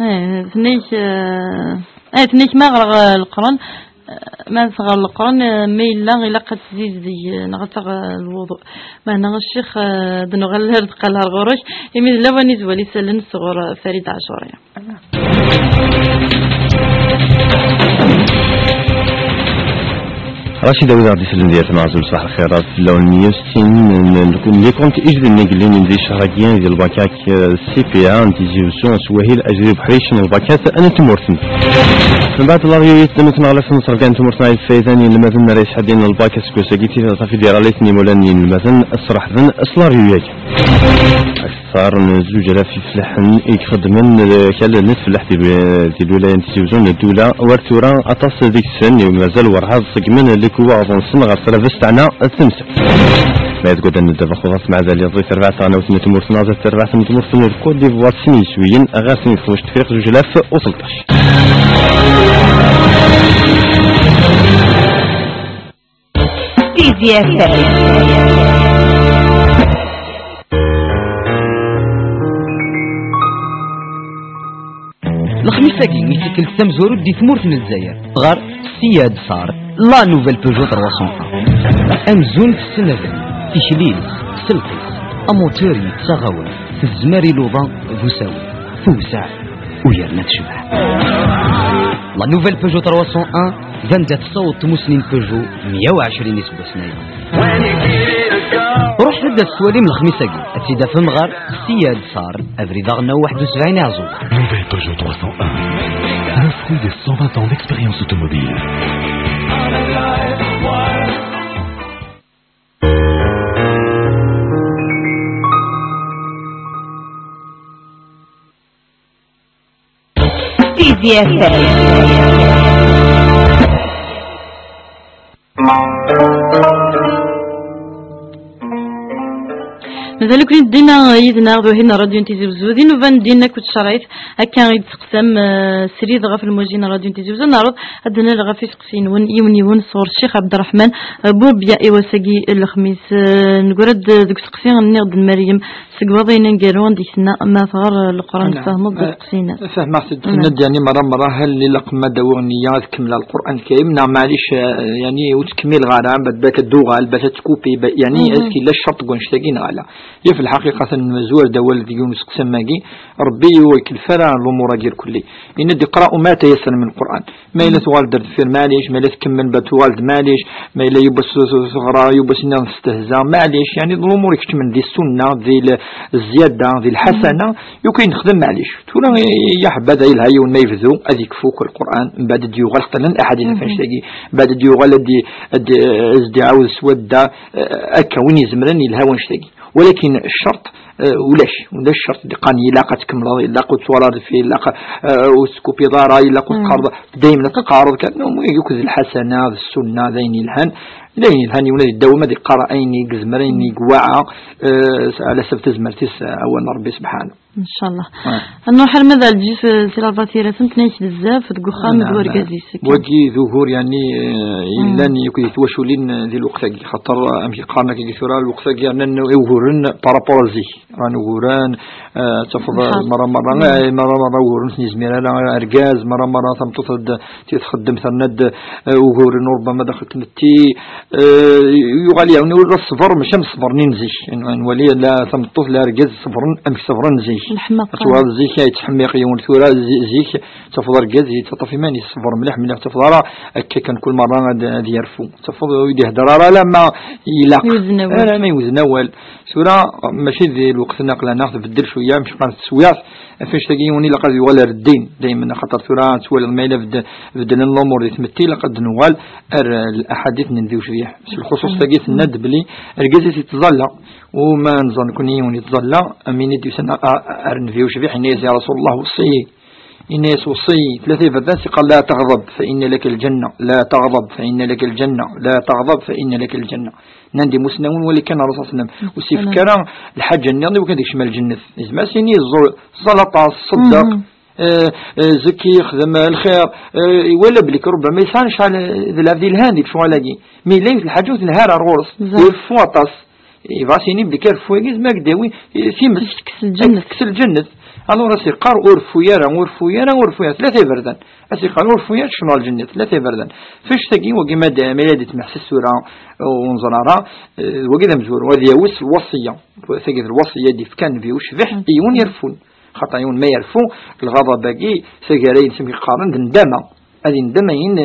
ايه، ثنيك، آه، ايه، ثنيك ما غرغ القرن، آه، ما صغر القرن، آه، ما إلا، إلا قد تزيد زي، آه، نغتغ الوضوء. ما هنا الشيخ، آه، دنو غير الهرد قال هالغروش، يميز لو نزوى لي سلن صغر فريد عاشوريا. رشيد أوزار دي سلن ديال تمازل، صباح الخير، راس اللون مية وستين، ن-، ن-، نكون لي كونت إجد النقلين ندي شهر كيان ديال الباكاك. سي بي ا، تيزي وسو، سواهيل، أجري بحريش، الباكات، أنا تمورتن. من بعد الله يويت دمت نغلس نصر كان تمورتنا الفايزاني لمازن رئيس حدين الباكات كوساكيتي صافي دير عليك نيمولاني لمازن الصراح ذن الصلار يوياك. أكثر من زوج آلاف يفلحن يخدمن، آه، كان الناس فلاح ديال، ديال الولاية تيزي وزو الدولة، ورتورا أطاس ديك السن، مازال ورها صقمن اللي كوا غضن سن غير سلافس تاعنا التمس. ما يتقدر ندبخ وغاص مع ذلك يضيف أربعة سنوات نتمرسنا، زادت أربعة سنوات نتمرسنا الكوت ديفوار سنين سويين، أغاسين خمسة تفريق زوج آلاف وثلطاش. D F M. Lexmis-agi i tikkelt tamezwarut di tmurt n Lezzayer. Ɣer Siyad Sar, la nouvelle Peugeot trois cent un. Amzun tessen abrid, tikli-ines, sselq-is, amutur yettaɣ-awen, tezmer i luḍa d usawen, tewseɛ, u yerna tecbeḥ. La nouvelle Peugeot trois cent un, d anda tessaweḍ tmusni n Peugeot meyya u ɛecrin iseggasen aya. Ruḥet-d ad tettwalim lexmis-agi, ad tt-id-tafem ɣer Siyad Sar, abrid aɣelnaw waḥed u sebɛin Iɛeẓẓugen. Nouvelle Peugeot trois cent un, le fruit des cent vingt ans d'expérience automobile. Tizi F M. Mazal-iken dinna yid-neɣ d wahil n Radio n Tizi Wezzu, di nnuba n ddin akked tcerɛit. Akka i d-teqsam, eh, srid ɣef lmuji n Radio n Tizi Wezzu. Neɛreḍ ad d-nal ɣef iseqsiyen-nwen yiwen yiwen sɣur Ccix Ɛebderreḥman, eh, Burbiya i wass-agi n lexmis. Eh, neggra-d deg useqsi, nniɣ-d n Meryem, seg waḍayen aneggaru anda i tenna ma tɣer, eh, Leqran, tfehmeḍ d aseqsi-ines. Fehmeɣ-t-id. Tenna-d, yani, merra, merra, hal ilaq ma d-awiɣ nniya ad kemmleɣ Lqur'an Lkarim, neɣ maɛlic, eh, yani, ur ttkemmileɣ ara, bad bak ad d-uɣal, bak ad tkupi, ba-, yani, est-ce qu'il y a ccerṭ deg wannect-agi neɣ ala? Yaf lḥaqiqa, mazwar d awal deg yiwen useqsi am wagi, Rebbi ur ikelf ara lumuṛ-agi irkelli. Yenna-d, iqra ma tayassara min Lqur'an. Ma yella tuɣal-d ar deffir, maɛlic, ma yella tkemmel, ba tuɣal-d, maɛlic, ma yella yiwwas s-, s-, teɣra, yiwwas nniḍen testehza, maɛlic, yani, d lumuṛ ikeččmen di ssunna, di l-, zzyada, di lḥasana, yukan nexdem, maɛlic. Tura, ya ḥebada, yelha yiwen ma yebdu, ad yekfu akk Lqur'an, mbeɛd ad d-yuɣal, xaṭer llan aḥadit ɣef annect-agi, mbeɛd ad d-yuɣal, ad d-, ad d-, ad d-iɛawed s wadda, eh, akka, win izemren, yelha wannect-agi. Walakin ccerṭ, eh, ulac, ulac ccerṭ d-iqqaren ilaq ad tkemmleḍ, ilaq ur twalaḍ deffir, ilaq, eh, ur tetkupiḍ ara, ilaq ur teqqareḍ, daymen ad teqqareḍ kan, no, yakk d lḥasana, d ssunna, d ayen yelhan, d ayen yelhan, yiwen ad iddawem ad iqqar ayen i yezmer, ayen i yewɛa, eh, ɛla ḥsab tazmert-is, eh, awal n Rebbi subḥanahu. Ncallah. Ad nruḥ arma d Ɛelǧif, eh, si Lavatira, tentnayek bezzaf deg uxxam d wergaz-is. Wagi d ugur, yani, eh, yellan yakk di twaculin, eh, di lweqt-agi, xaṭer, eh, amek i qqaren akka tura, lweqt-agi rnan uguren par rapport à zik. Ran uguren, eh, tafeḍ, merra, merra, eh, merra, merra uguren ur ten-izmir ara argaz, merra, merra tameṭṭut ad t-txeddem, terna-d, eh, uguren, u ṛebbama daxel tmetti, eh, yuɣal yaɛni ula ṣṣber, mačči am ṣṣber-nni n zik. N-, nwali la tameṭṭut, la argaz ṣebren amek ṣebren zik. Ad tuɣal zik, ay yettḥemmiq yiwen, tura zi-, zik, tafeḍ argaz yettaṭṭaf iman-is, ṣṣber mliḥ, mliḥ, tafeḍ ara akka kan kul merra ad, ad yerfu. Tafeḍ ur d-ihedder ara alamma ilaq. Yewzen awal. Alamma yewzen awal. Tura, mačči di lweqt-nni aql-aneɣ tbeddel cwiya, mecqan teswiɛt, ɣef annect-agi yiwen ilaq ad yuɣal ar ddin, daymen, axaṭer tura twalaḍ ma yella bedd-, beddlen lumuṛ di tmetti, ilaq ad d-nuɣal ar, eh, laḥadit n Nnbi ucbiḥ. S lxuṣuṣ tagi tenna-d belli argaz-is yettẓalla, u ma nẓer nekni yiwen yettẓalla, am win i d-yusan a-, a-, ar Nnbi ucbiḥ, yenna-yas: "Ya Rasul Allah, weṣṣi-yi." Yenna-yas: "Weṣṣi-yi." Tlata iberdan, s-iqqar: "La taɣḍeb, fa inna laka lǧenna, la taɣḍeb, fa inna laka lǧenna, la taɣḍeb, fa inna laka lǧenna." Nnan-d imusnawen, wali kan Ṛṛusul ṣalla Llahu ɛalayhi wa sallam, ur s-ifka ara lḥaǧa nniḍen i wakken ad ikcem ar lǧennet. Yezmer ad s-yini: "Ẓẓu-, ẓẓal aṭas, ṣeddeq, eh, eh, zeki, xdem lxir." Eh, iwala belli kan rubbama yesɛa lecɣal, eh, d lɛebd yelhan di lecɣal-agi. Mi yella yiwet lḥaǧa ur telha ara ɣur-s, ireffu aṭas. Yebɣa ad s-yini belli kan reffu-agi yezmer ad k-d-yawi, eh, times. Ad k-tekkes lǧennet. Alors, ad s-iqqar: "Ur reffu ara, ur reffu ara, ur reffu ara." Tlata iberdan. Ad s-iqqar: "Ur reffu ara, kecmeɣ lǧennet." Tlata iberdan. F annect-agi, wagi ma d-, ma yella d-itmeḥsas tura, ur nẓer ara, eh, wagi d amezwaru, ad yawi s lwaṣiyya. Tagi d lwaṣiyya d-ifkan Nnbi ucbiḥ i yiwen ireffun. Xaṭer yiwen ma yerfu, lɣaḍab-agi, tagara-ines, amek i qqaren, d nndama. Ad yendem ayen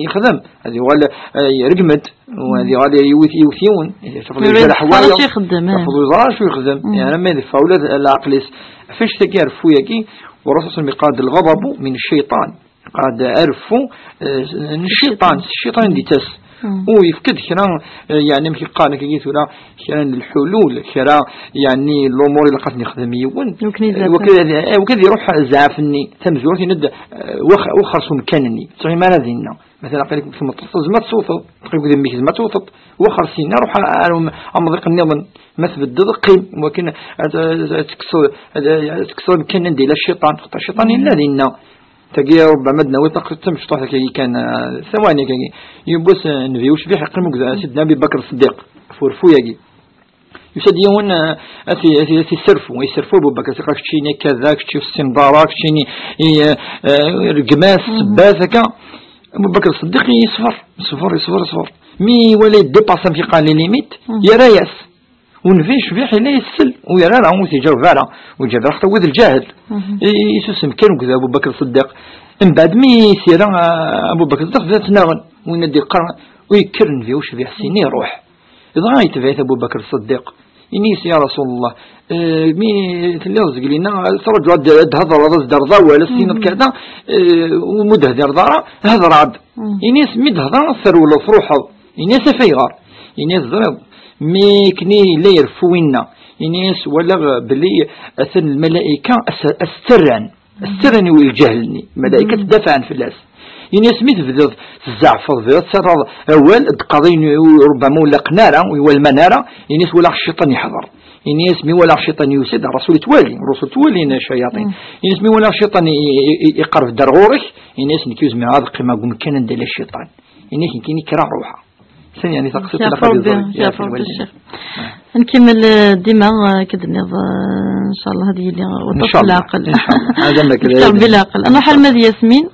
yexdem. Ad yuɣal, eh, yergem-d, u ad yuɣal yewwet, yewwet yiwen. Tafeḍ ur yejreḥ yeẓra wayeḍ. Acu ixeddem, eh. Tafeḍ ur yeẓra acu yexdem. Mm. Yeɛni ma yeffeɣ ula d leɛqel-is. F annect-agi, areffu-yagi, Ṛṛusul yeqqar-d: "Lɣaḍabu min cciṭan." Yeqqar-d areffu, eh, n cciṭan, s cciṭan i d-ittas. Mm. U yefka-d kra, eh, yeɛni, amek i qqaren akka tura, kra n lḥulul, kra, yeɛni, lumuṛ ilaq ad ten-ixdem yiwen. Wakken ad, eh, wakken ad iruḥ zzɛaf-nni. Tamezwarut, yenna-d, eh, wax-, wexxer s umkan-nni. Ur ttɣimi ara dinna. Matalan, aql-ik deg tmeṭṭut, tzemreḍ ad tewteḍ. Aql-ik deg mmi-k, tzemreḍ ad tewteḍ. Wexxer syenna, ruḥ ar, ar um-, amḍiq nniḍen. Ma tbeddeḍ, qqim. Wakken ad, ad, ad tekkseḍ, ad, ad tekkseḍ amkan anda yella cciṭan. Xaṭer cciṭan yella dinna. Tagi, ربما ad nawi taqsiṭ tamecṭuḥt akkagi kan, ah, ثواني akkagi. Yiwwas, ah, nnbi ucbiḥ yeqqim akked, ah, Sidna Abi Bakr Ṣeddiq, ɣef urfu-yagi. Yusa-d yiwen, ah, ad t-, ad t-, ad t-isserfu, isserfu Abu Bakr Ṣeddiq, keččini kada, kečči ur tessineḍ ara, keččini i, ah, ah, rgem-as, sebba-t akka. Abu Bakr Ṣeddiq yesfer, yesfer, yesfer, yesfer. Mi iwala yeddipaṣ amek yeqqar les limites, yerra-yas. Ur nbi cbiḥ yella yessel, ur yerra ara, ur t-iǧaweb ara, ur iǧaweb ara, xaṭer wi d lǧahed. I-, isusem kan akked Abu Bakr Ṣeddiq. Mbeɛd mi s-yerra, ah, Abu Bakr Ṣeddiq, bdan ttnaɣen. Win ad d-yeqqar, ur yekker nnbi ucbiḥ, syin iruḥ. Dɣa yetbeɛ-it Abu Bakr Ṣeddiq. Ini-as, ya Rasul Llah, eh, mi telliḍ zegl-inna, ttraǧu ad d-, ad d-hedreḍ, ad d-terreḍ awal, ad s-tiniḍ kada, eh, ur d-tehdireḍ ara, hedreḍ-d. Ini-as, mi d-hedreɣ, terwleḍ, truḥeḍ. Ini-as, af ayɣer? Ini-as, ẓriɣ, mi akken i yella ireffu winna, ini-as, walaɣ belli atan lmalayika as-, as-ttarran, as-ttarran i lǧahl-nni, lmalayika ttdafɛen fell-as. Ini-as, mi tebdiḍ tzeɛfeḍ, tebdiḍ tettarraḍ awal, d-qqaḍ ayen ur, rubbama ur laqen ara, ur iwalman ara, ini-as, walaɣ cciṭan iḥḍer. Ini-as, mi walaɣ cciṭan yusa-d, Rasul ittwali, Rasul ttwalin ccayaṭin. Ini-as, mi walaɣ cciṭan i, i, i, iqerreb-d ar ɣur-k, ini-as, nekk ur zmireɣ ad qqimeɣ deg umkan anda yella cciṭan. Ini-as, nekkini kkreɣ ruḥeɣ. Sani, yani, taqsiṭ ilaq ad iẓer. Nekmel, eh, dima, eh, akken d-tenniḍ, eh, ncallah ad yili waṭas n leɛqel. Ncallah. Ad am-, nekk Rebbi leɛqel. Ad nruḥ arma d Yasmin.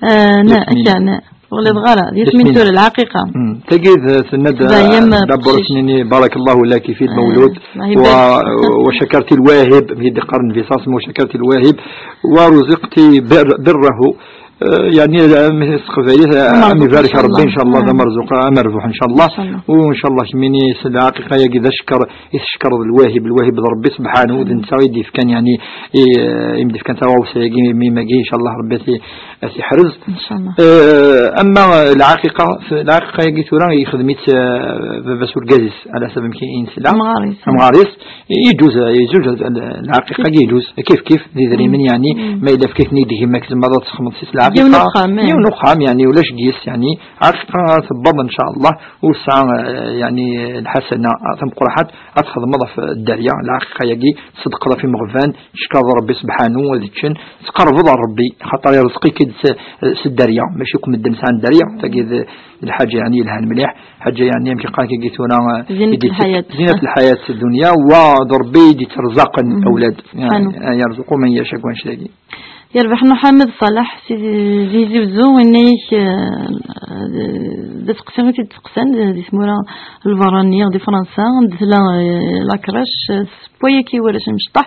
Eh, na, Yasmin. Kan, ur ɣliḍeɣ ara. Yasmin Yasmin. Tura, lɛaqiqa. Mm. Tagi d, tenna-d, eh, d abbur-nni, barakallahu laki fi lmawlud, eh, wa, wa shakarti lwahib, mi d-iqqar Nnbi ṣṣallam, wa shakarti lwahib, wa ruziqti bir-, birrahu. Eh, yani, eh, s teqbaylit, eh, am ibarak Rebbi, ncallah, d amerzuq, amerbuḥ, ncallah. U ncallah kemmini s lɛaqiqa-yagi d acekkeṛ i tcekkreḍ lwahib, lwahib d Rebbi subḥanahu, d netta i d-yefkan, yani, i, eh, i m-d-yefkan taɣawsa-yagi, mi magi, ncallah, Rebbi a t-, a t-iḥrez. Eh, ama lɛaqiqa, lɛaqiqa-yagi tura yexdem-itt, eh, baba-s urgaz-is, ɛla ḥsab amek i nesla. Amɣar-is. Amɣar-is. Yeǧuz, yeǧuz, lɛaqiqa yeǧuz, kif kif, d idrimen, yani, ma yella fkan-ak-ten-id gma-k, tzemreḍ ad txedmeḍ s lɛaqiqa. Yiwen uxxam, eh. Yiwen uxxam, yani, ulac deg-s, yani, ɛaqiqa tewweḍ, ncallah, u tesɛa, eh, yani, lḥasana tameqqrant, ad txedmeḍ ɣef dderya, lɛaqiqa-yagi, tṣeddqeḍ ɣef imeɣban, tcekreḍ Rebbi subḥanahu, ad ččen, tqerrbeḍ ar Rebbi, xaṭer irezq-ik-id s, s dderya, mačči akk medden sɛan dderya, tagi d, d lḥaǧa, yani, yelhan mliḥ. Ḥaǧa, yani, amek iqqar-ak agi tura, eh, zinat lḥayat. Zinat lḥayat dunya, wa d Rebbi i d-ittrezaqen awlad. Subḥanahu. Ya, yarzuqu man yasha, deg wannect-agi. Yerbeḥ Muḥamed Ṣaleḥ si Tizi Wezzu, yenna-ak, eh, d asteqsi i t-id-steqsan di tmura n lberra-nni, di Fransa, anda tella, eh, la crèche, eh, s wayagi warrac imecṭaḥ,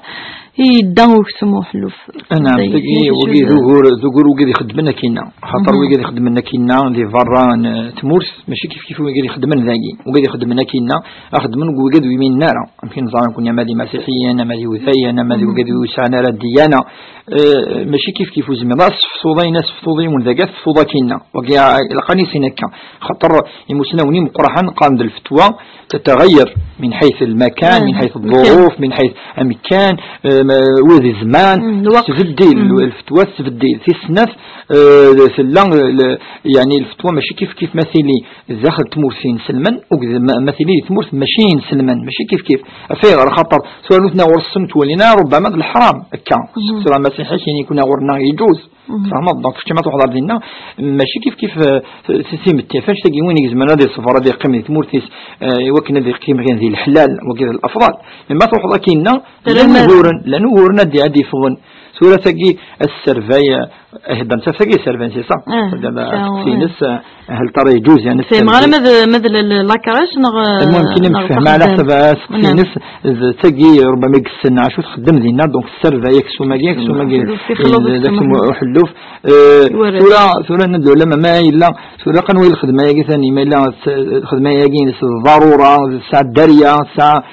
i yedda uksum uḥelluf. Anɛam, tagi, wagi d ugur, d ugur wigi d ixeddmen akkinna. Xaṭer wigi d ixeddmen akkinna di berra n, eh, tmurt, mačči kif kif wigi d ixeddmen dagi. Wigi d ixeddmen akkinna, a xeddmen deg wigi d wi minna ara. Amek i neẓra nekkni, ama d imasiḥiyen, ama d iwdayen, ama d wigi d wi ur sɛan ara ddiyana. Eh, mačči kif kif, ur zmireḍ ad tesseftuḍ ayen, ad tesseftuḍ yiwen dagi, ad tesseftuḍ akkinna. Wagi, eh, ilaq ad nissin akka. Xaṭer imusnawen imeqqraḥen qqaren-d lfetwa, تتغير من حيث المكان، من حيث الظروف، من حيث أمكان، آه، ما-، وذي الزمان، تبدل الفتوى، تبدل في السنة، آه، في اللون، ال-، يعني الفتوى ماشي كيف كيف مثلي داخل تمورتين سلمان، وكذا ما-، مثلي تمورت ماشي سلمان، ماشي كيف كيف. في غير خطر، سؤال اثناء ورسمت ولينا ربما الحرام، كان سورة مسيحية كاين يكون غورنا يجوز. Tfehmeḍ? Donc, kečč ma truḥeḍ ar dinna, mačči kif kif, eh, s-, s-, timetti. Ɣef annect-agi, win i izemren ad iṣber, ad iqqim di tmurt-is, eh, i wakken ad iqqim kan di leḥlal, wagi d lafḍal. Mais ma truḥeḍ akkinna, llan uguren, llan uguren ad d-, ad d-yeffɣen. Tura tagi, asserbay, eh, ihedder netta tagi asserbay, c'est ça? Asteqsi-ines, eh, هل ترى يجوز يعني السلبي؟ Fehmeɣ ara ma d, ma d la, la, la crèche neɣ, المهم كاين neɣ مش فاهمة على حسب السقسي نفس التاقي ربما يقسن عشو تخدم دينا، donc السربة يكسو ماكي، يكسو ماكي، يكسو أحلوف. آه، ثورة، ثورة ندلو لما ما إلا ثورة قنوي الخدمة يا ثاني ما إلا الخدمة يا جين ضرورة ساعة دارية ساعة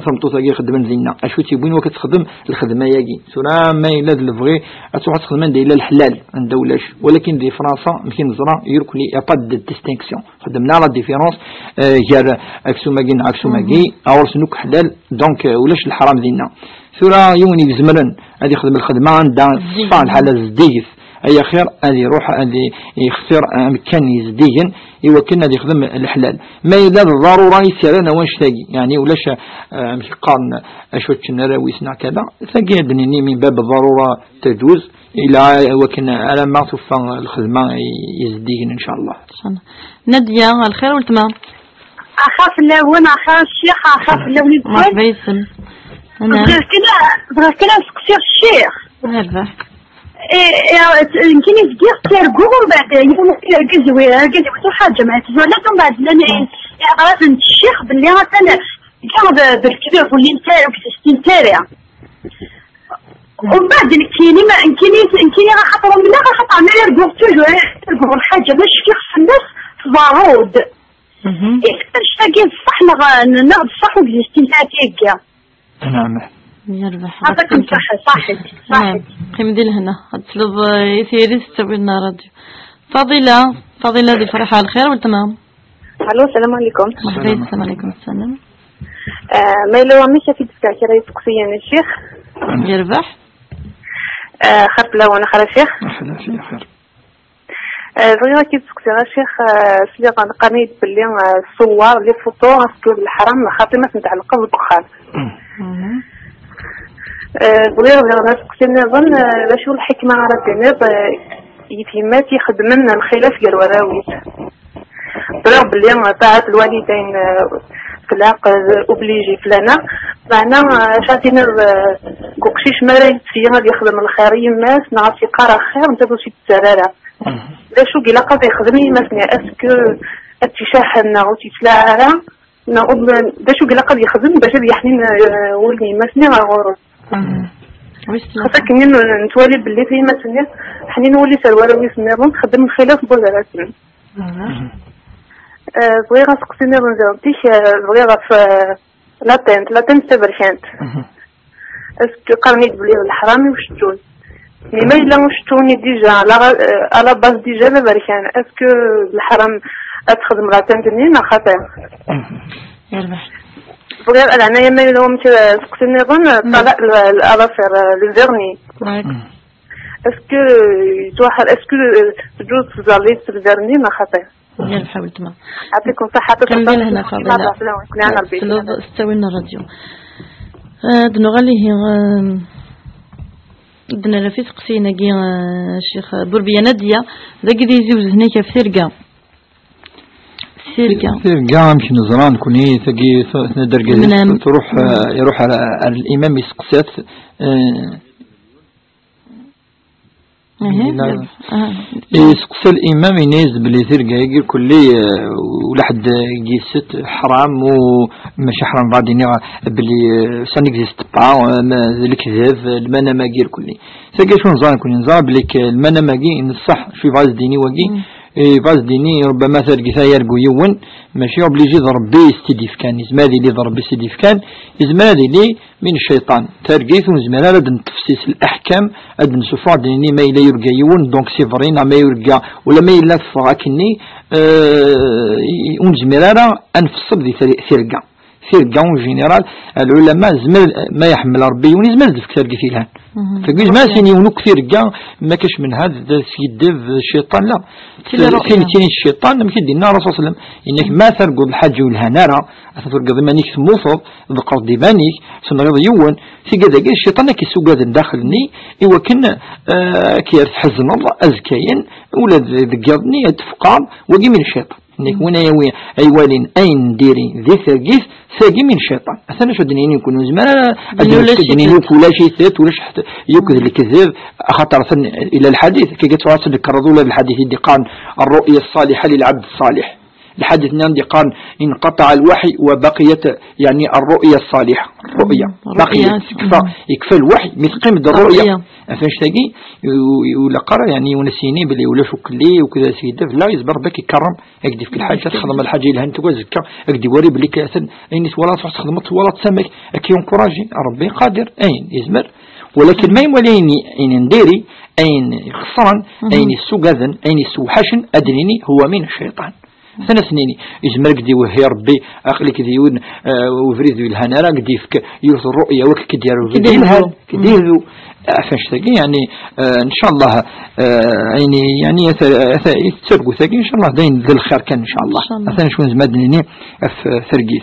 ثمطوط يا خدمة دينا. أشو تيبين وقت تخدم الخدمة يا جين ثورة ما إلا الفغي أتوقع تخدم عند إلا الحلال عند ولاش، ولكن دي فرنسا يمكن نزرع يركلي يا با دو ديستينكسيون. خدمنا la différence، آه، جار أكسوماكي ناع أكسوماكي، أورس نوك حلال، donc، آه، ولاش الحرام دينا. ثورة يوني زمرن، هذه خدم الخدمة عندها الزيت. صفا الحالة زديت، ay axir ad iruḥ ad i-, ixtir amekkan yezdigen i wakken ad ixdem leḥlal. Ma yella d ḍarura i s-yerran wanect-agi, yeɛni ulac, eh, amek qqaren, acu ččen arraw-is neɣ kada, tagi ad d-nini min bab ḍarura tajuz, ila wakken alamma tufa lxedma i-, yezdigen, incallah. Nadia, lxir weltma. Axir fell-awen, axir ccix, axir fell-awen i tikwal. Merḥba yis-m. Bɣiɣ kan, bɣiɣ kan ad seqsiɣ ccix. Merḥba. Eh, eh, nekkini zgiɣ ttarguɣ, umbeɛd yiwen argaz wi-, argaz iwet uḥaǧa, ma twalaḍ, umbeɛd llan i-, iɛrazen n ccix belli atan zgiɣ d, d lekdeb, ur llint ara, ur existint ara. Umbeɛd nekkini, ma, nekkini, nekkini axaṭer umneɣ, axaṭer mi arguɣ toujours, arguɣ lḥaǧa, ma cfiɣ fell-as, tḍerru-d. Mhm. Is-, annect-agi d ṣṣeḥ neɣ, neɣ d ṣṣeḥ ur existint ara tigi? Naɛam. Yerbeḥ. Ɛṭikum ṣṣeḥḥa, ṣaḥit, ṣaḥit. Naɛam. Qqim di lehna. Ad tesleḍ, eh, i tayri tettawi-d ṛṛadyu. Faḍila, Faḍila di Ferḥa, lxir weltma. Alo, salam alaykum. Merḥba yis-m, alaykum salam. Eh, ma yella wamek ad t-id-fkeɣ kra n yisteqsiyen i ccix? Yerbeḥ. Eh, xir fell-awen, xir a ccix. Merḥba, ccix, xir. Eh, bɣiɣ ad k-id-seqsiɣ a ccix, eh, sliɣ qqaren-iyi-d belli, eh, ṣṣuwar, les photos, est-ce que d leḥram, xaṭi ma tent-tɛellqeḍ deg uxxam. Mhm. Eh, bɣiɣ daɣen aseqsi nniḍen, eh, d acu lḥikma ara d-tiniḍ, eh, i tyemmat ixeddmen lxilaf gar warraw-is? Ẓriɣ belli, eh, ṭaɛat lwalidayn, eh, tlaq, eh, obligé fell-aneɣ, meɛna, eh, acu ara tiniḍ, eh, deg uqcic mi ara yettfeyyi ad yexdem lxir i yemma-s, neɣ ad s-yeqqar axir, netta ur s-yettarra ara? Mhm. D acu i ilaq ad yexdem i yemma-s-nni? Est-ce que ad tt-icaḥen neɣ ur tt-yettlaɛi ara? Neɣ d acu i ilaq ad yexdem bac ad yeḥnin, eh, wul n yemma-s-nni ɣer ɣur-s? Mhm. Xas akken n-, nettwali belli tayemmat-nni ḥnin wul-is ar warraw-is nniḍen, txeddem lxilaf n wazal-asen. Mhm. Eh, bɣiɣ aseqsi nniḍen ziɣ zik, eh, bɣiɣ ɣef, eh, l'atteinte, l'atteinte d taberkant. Mhm. Est-ce que qqaren-iyi-d belli d leḥram i uceččun? Mais ma yella uceččun-nni déjà, à la, euh, à la base déjà d aberkan, est-ce que d leḥram ad texdem l'atteinte-nni neɣ xaṭi? Mhm. Yerbeḥ. Bɣiɣ, leɛnaya ma yella wamek, euh, seqsi nniḍen, euh, ṭṭalaq, l-, l-, à l'affaire, euh, le vernis. D'accord. Mhm. Est-ce que, euh, yettwaḥer-, est-ce que, euh, teǧǧuẓ tẓallit s le vernis neɣ xaṭi? Yal ḥaweltma. Ɛṭikum ṣaḥḥa, qqim di lehna, Faḍila. Ad tesleḍ s ttawil n ṛṛadyu. Eh, ad nuɣal ihi, eh, ad d-nerr ɣef iseqsiyen-agi, eh, Ccix Burbiya Nadia, dagi di Tizi Wezzu-nni ɣef tirga. Tirga. Tirga, amek neẓra nekkni, tagi, t-, tnadda argaz-is, tṛuḥ, eh, iṛuḥ ar, ar limam, iseqsa-t, eh, Ihi, ihi. Iseqsa limam, yenna-yas belli tirga-agi kulli, eh, ula ḥedd i s-yennan ḥram, u mačči ḥram, bɣiɣ ad d-iniɣ belli, eh, ça n'existe pas, eh, ma d lekdeb, eh, lmanam-agi kulli. Tagi acu neẓra nekkni? Neẓra belli k-, lmanam-agi n ṣṣeḥ, acu yebɣa ad s-d-yini wagi? Mm. Eh, yebɣa ad s-d-yini, rubbama targit-a yergu yiwen, mačči obligé d Ṛebbi i s-t-id-yefkan. Yezmer ad yili d Ṛebbi i s-t-id-yefkan, yezmer ad yili min cciṭan. Targit ur nezmir ara ad neṭṭef s leḥkam, ad d-nessufeɣ, ad d-nini ma yella yurga yiwen, donc c'est vrai, neɣ ma yurga, ula ma yella teffeɣ akkenni, euh, ur nezmir ara ad nfeṣṣel di tari-, tirga. Tirga, en général, lɛulama, zmer, ma iḥemmel Ṛebbi yiwen, yezmer ad d-yefk targit yelhan. Mhm. Tagi, yezmer ad s-yini yiwen akk tirga, ma kac menha, d, d skiddeb, d cciṭan, la. Tin, tin, tin d cciṭan, amek i d-yenna Ṛṛasul ṣalla Llahu ɛalayhi wa sallam, yenna-k ma terguḍ lḥaǧa ur yelhan ara, atan turgeḍ iman-ik temmuteḍ, tḍeqqreḍ-d iman-ik, tenɣiḍ yiwen, tigad-agi d cciṭan ad k-issugaden daxel-nni, i wakken, eh, ad k-yerr tḥezneḍ azekka-yan, ula d-, deg yiḍ-nni ad tfeqɛeḍ, wagi min cciṭan. Nekk win ay awi-, ay walin ayen n diri di targit, tagi min cciṭan. Atan acu ad d-nini nekkni, ur nezmir ara ad d-nini ulac-itet, ulac-itet, ulac ḥt-, yakk d lekdeb, axaṭer atan ila lḥadit, kagi tura ad tnekreḍ ula d lḥadit i d-iqqaren الرؤيا الصالحة للعبد الصالح. Lḥadit-nni i d-iqqaren انقطع الوحي وبقيت، يعني، الرؤيا الصالحة. الرؤيا. مم. Baqiyat, الرؤيا. Yekfa, yekfa lwaḥy, mi teqqim-d الرؤيا. الرؤيا. Ɣef annect-agi, u-, u-, ilaq ara, yeɛni, yiwen ad s-yini belli ulac ukelli, ukelli d askiddeb, la, yezmer Rebbi ad k-ikerrem, ad k-d-yefk lḥaǧa, ad txedmeḍ lḥaǧa yelhan, tugad azekka, ad k-d-iwari belli ka-, atan ayen i twalaḍ, tṛuḥ txedmeḍ, twalaḍ, tama-k ad k-yencourager, Rebbi qadir, ayen, yezmer. Walakin ma yemwali ayen, ayen n diri, ayen ixeṣren, mhm, ayen yessugaden, ayen yessewḥacen, ad d-nini, هو من الشيطان. Atan ad s-nini, yezmer ad k-d-iwehhi Rebbi, aql-ik di yiwen, eh, ubrid ur yelhan ara, ad k-d-yefk yiwet n rru'ya, wak k-d-yerr ubrid yelhan, k-d-yehdu. K-d-yehdu. Ɣef annect-agi, yeɛni, eh, ncallah, eh, ayen, yeɛni, ata, ata, i tettargu tagi, ncallah, d ayen d lxir kan, ncallah. Ncallah. Atan acu nezmer ad d-nini ɣef tergit.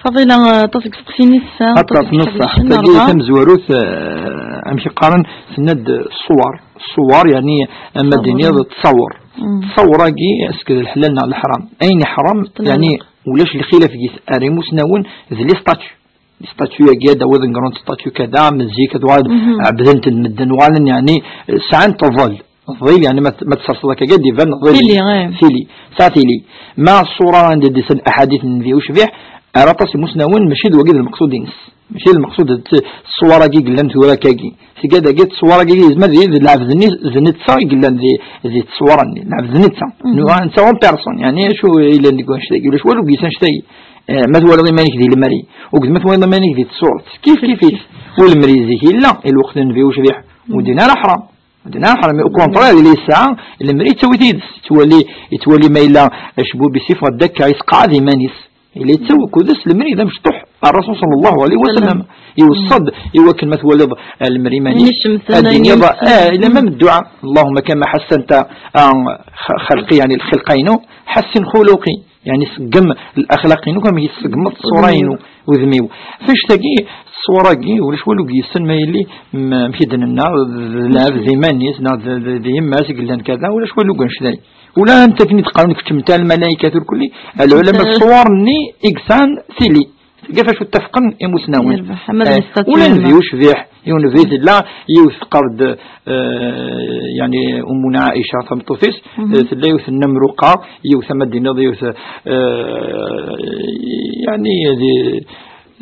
Faḍila, eh, aṭas deg isteqsiyen i tesɛa, aṭas aṭas deg n ṣṣeḥ. Tagi rebɛa. Tamezwarut, eh, amek i qqaren, tenna-d ṣṣuwar. Ṣṣuwar, yeɛni, ama d-tiniḍ, ttṣawur. Mm. Ttṣawur-agi, est-ce que d leḥlal neɣ leḥram? Ayen iḥram, yeɛni, ulac lxilaf deg-s, ar imusnawen, d les statues. Statut-agi ad d-tawiḍ n grande statue kada, am zik ad tuɣal ɛebden-ten medden, uɣalen, yeɛni, sɛan ḍḍel. Ḍḍel, yeɛni, ma t-, ma tesserseḍ akka, ad d-iban ḍḍel. Tili, eh. Tili. Tesɛa tili. Ma ṣṣura anda d-isan aḥadit n Nnbi ucbiḥ, ar aṭas imusnawen, mačči d wagi d lmeqsud-ines. Mačči d lmeqsud d t-, ṣṣwar-agi yellan tura akkagi. Tigad-agi d ṣṣwar-agi yezmer d, d lɛebd-nni, d netta i yellan di, di ṣṣwar-nni. Lɛebd netta. Nuɣal netta en personne. Yeɛni acu yellan deg wanect-agi? Ulac walu deg-s anect-agi. Eh, ma twalaḍ iman-ik di lemri, akked ma twalaḍ iman-ik di tṣurt, kif kif-it. U lemri zik yella, i lweqt n Nnbi ucbiḥ, ur din ara ḥram. Ur din ara ḥram. Au contraire, yella yesɛa lemri, yettawi-t yid-s. Yettwali, yettwali ma yella acebbub-is yeffeɣ-d akka, yesqeɛɛed iman-is. Yella yettawi akked-s lemri d amecṭuḥ. Ar Rasul sallallahu alayhi wa sallam. Iweṣṣa-d i wakken ma twaliḍ, eh, lemri iman-ik. Ad d-tiniḍ, eh, ila ma dduɛa. اللهم كما حسنت، ah, خ-، خلقي، يعني الخلقة-inu، حسن خلقي. Yeɛni, ṣeggem laxlaq-inu, amek i tṣeggmeḍ ṣṣura-inu, udem-iw. Ɣef annect-agi, ṣṣwar-agi, ulac walu deg-sen ma yelli, m-, amek i d-nenna, d lɛebd d iman-is, neɣ d, d, d yemma-s i yellan kada, ulac walu deg wanect-agi. Ula anta akken i d-qqaren kečč mtal lmalaykat ur kulli, lɛulama ṣṣwar-nni i yesɛan tili. Tga f acu ttafqen imusnawen. Yerbeḥ, ama d, eh, ula d nnbi ucbiḥ, yiwen nnbi tella, yiwet teqqar-d, eh, yeɛni, Ummuna Ɛica, tameṭṭut-is, eh, tella yiwet n Namruqa, yiwet, ama d-tiniḍ, yiwet, eh, yeɛni, di,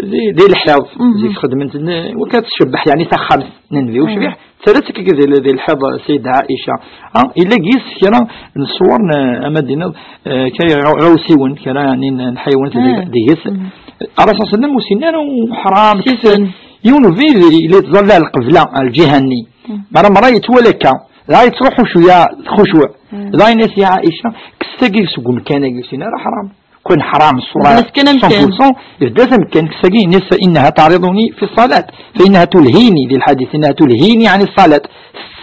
di, di lḥiḍ, zik xedment, n-, waka tcebbeḥ, yeɛni, taxxamt n nnbi ucbiḥ, terra-tt akka di, di lḥiḍ, Sayyidat Ɛica. Ah, yella deg-s kra n ṣṣwar n, ama d-tiniḍ, eh, kra ɣ-, ɣawsiwen, kra, yeɛni, n, n lḥayawanat deg-, deg-s. Ar Rasul sallam ur s-yenna ara ḥram, yiwen ubrid yella yettẓalla ar lqebla, ar lǧiha-nni. Mara mara yettwali akka, dɣa yettruḥu cwiya txucuɛ. Dɣa yenna-as, ya Ɛica, kkes tagi seg umkan-agi, ur s-yenna ara ḥram. Kwan ḥram ṣṣura, cent pour cent, yebda-as amkan, kkes tagi, yenna-as, إنها تعرضني في الصلاة، فإنها تلهيني, di lḥadit, إنها تلهيني عن الصلاة.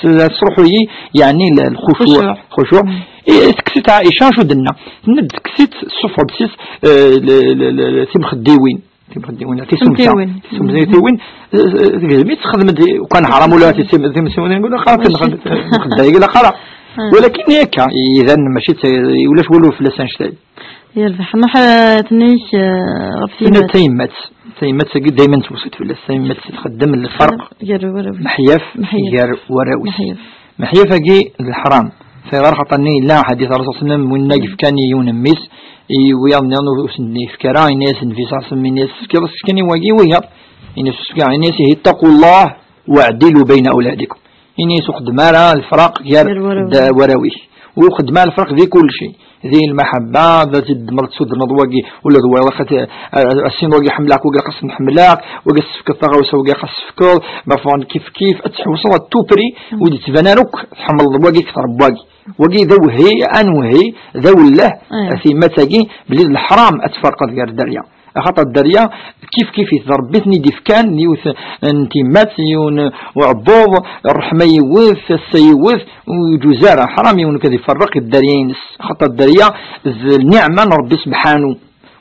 S-, tesruḥ-iyi, yeɛni, l-, lxucuɛ, lxucuɛ. Tekkes-itt Ɛica, acu d-tenna? Tenna-d tekkes-itt, tessufeɣ-d s-, eh, l-, l-, l-, timxeddiwin. Timxeddiwin, tisumta. Timtiwin. Tisumtiwin, eh, eh, tgezm-itt, txedm-d, kan ḥram ula tis-, timsiwin, nqul, xaṭi, nxedda, ila qara. Walakin akka, idan mačči d ta-, ulac walu fell-as annect-a. Yerbeḥ. Nruḥ, eh, tenna-k, eh, ɣef tayemmat. Tayemmat, tayemmat-agi dayman tewṣi-d fell-as. Tayemmat txeddem lferq gar warraw-is. Meḥyaf, meḥyaf, gar warraw-is. Meḥyaf. Meḥyaf-agi d leḥram. Fayɣer xaṭer-nni yella ḥadit ar Rasul sallam, winna yefkan i yiwen mmi-s, i wiyaḍ nniḍen ur sen-yefka ara, yenna-as nnbi sallallahu alayhi wa sallam, yenna-as tefkiḍ-as kan i wagi, i wiyaḍ. Yenna-as, yenna-as, ihi, اتقوا الله واعدلوا بين أولادكم. Ini-as ur xeddem ara lefraq gar, gar warraw-ik. Ur xeddem ara lefraq di kulci. Di lmaḥabba, ad t-id-temmleḍ, tsudneḍ wagi, ula d wayeḍ, ad, ad, ad, asin wagi ḥemmleɣ-k, wagi xas nḥemmleɣ, wagi ad s-tefkeḍ taɣawsa, wagi xas tefkeḍ, ma ffɣen kif kif, ad tḥewseḍ à tout prix, ur d-yettban ara akk tḥemmleḍ wagi kter n wagi. Wagi d awehhi, anwehhi, d awelleh, a tiyemmat-agi, belli d leḥram ad tferqeḍ gar dderya. Axaṭer dderya kif kif-it, d Ṛebbi i ten-id-ifkan, yiwet n tiyemmat, yiwen uɛebbuḍ, ṛṛeḥma yiwet, ass-a yiwet, ur yeǧuz ara, ḥram yiwen ad iferreq dderya-ines. Axaṭer dderya d nniɛma n Ṛebbi sebḥanu.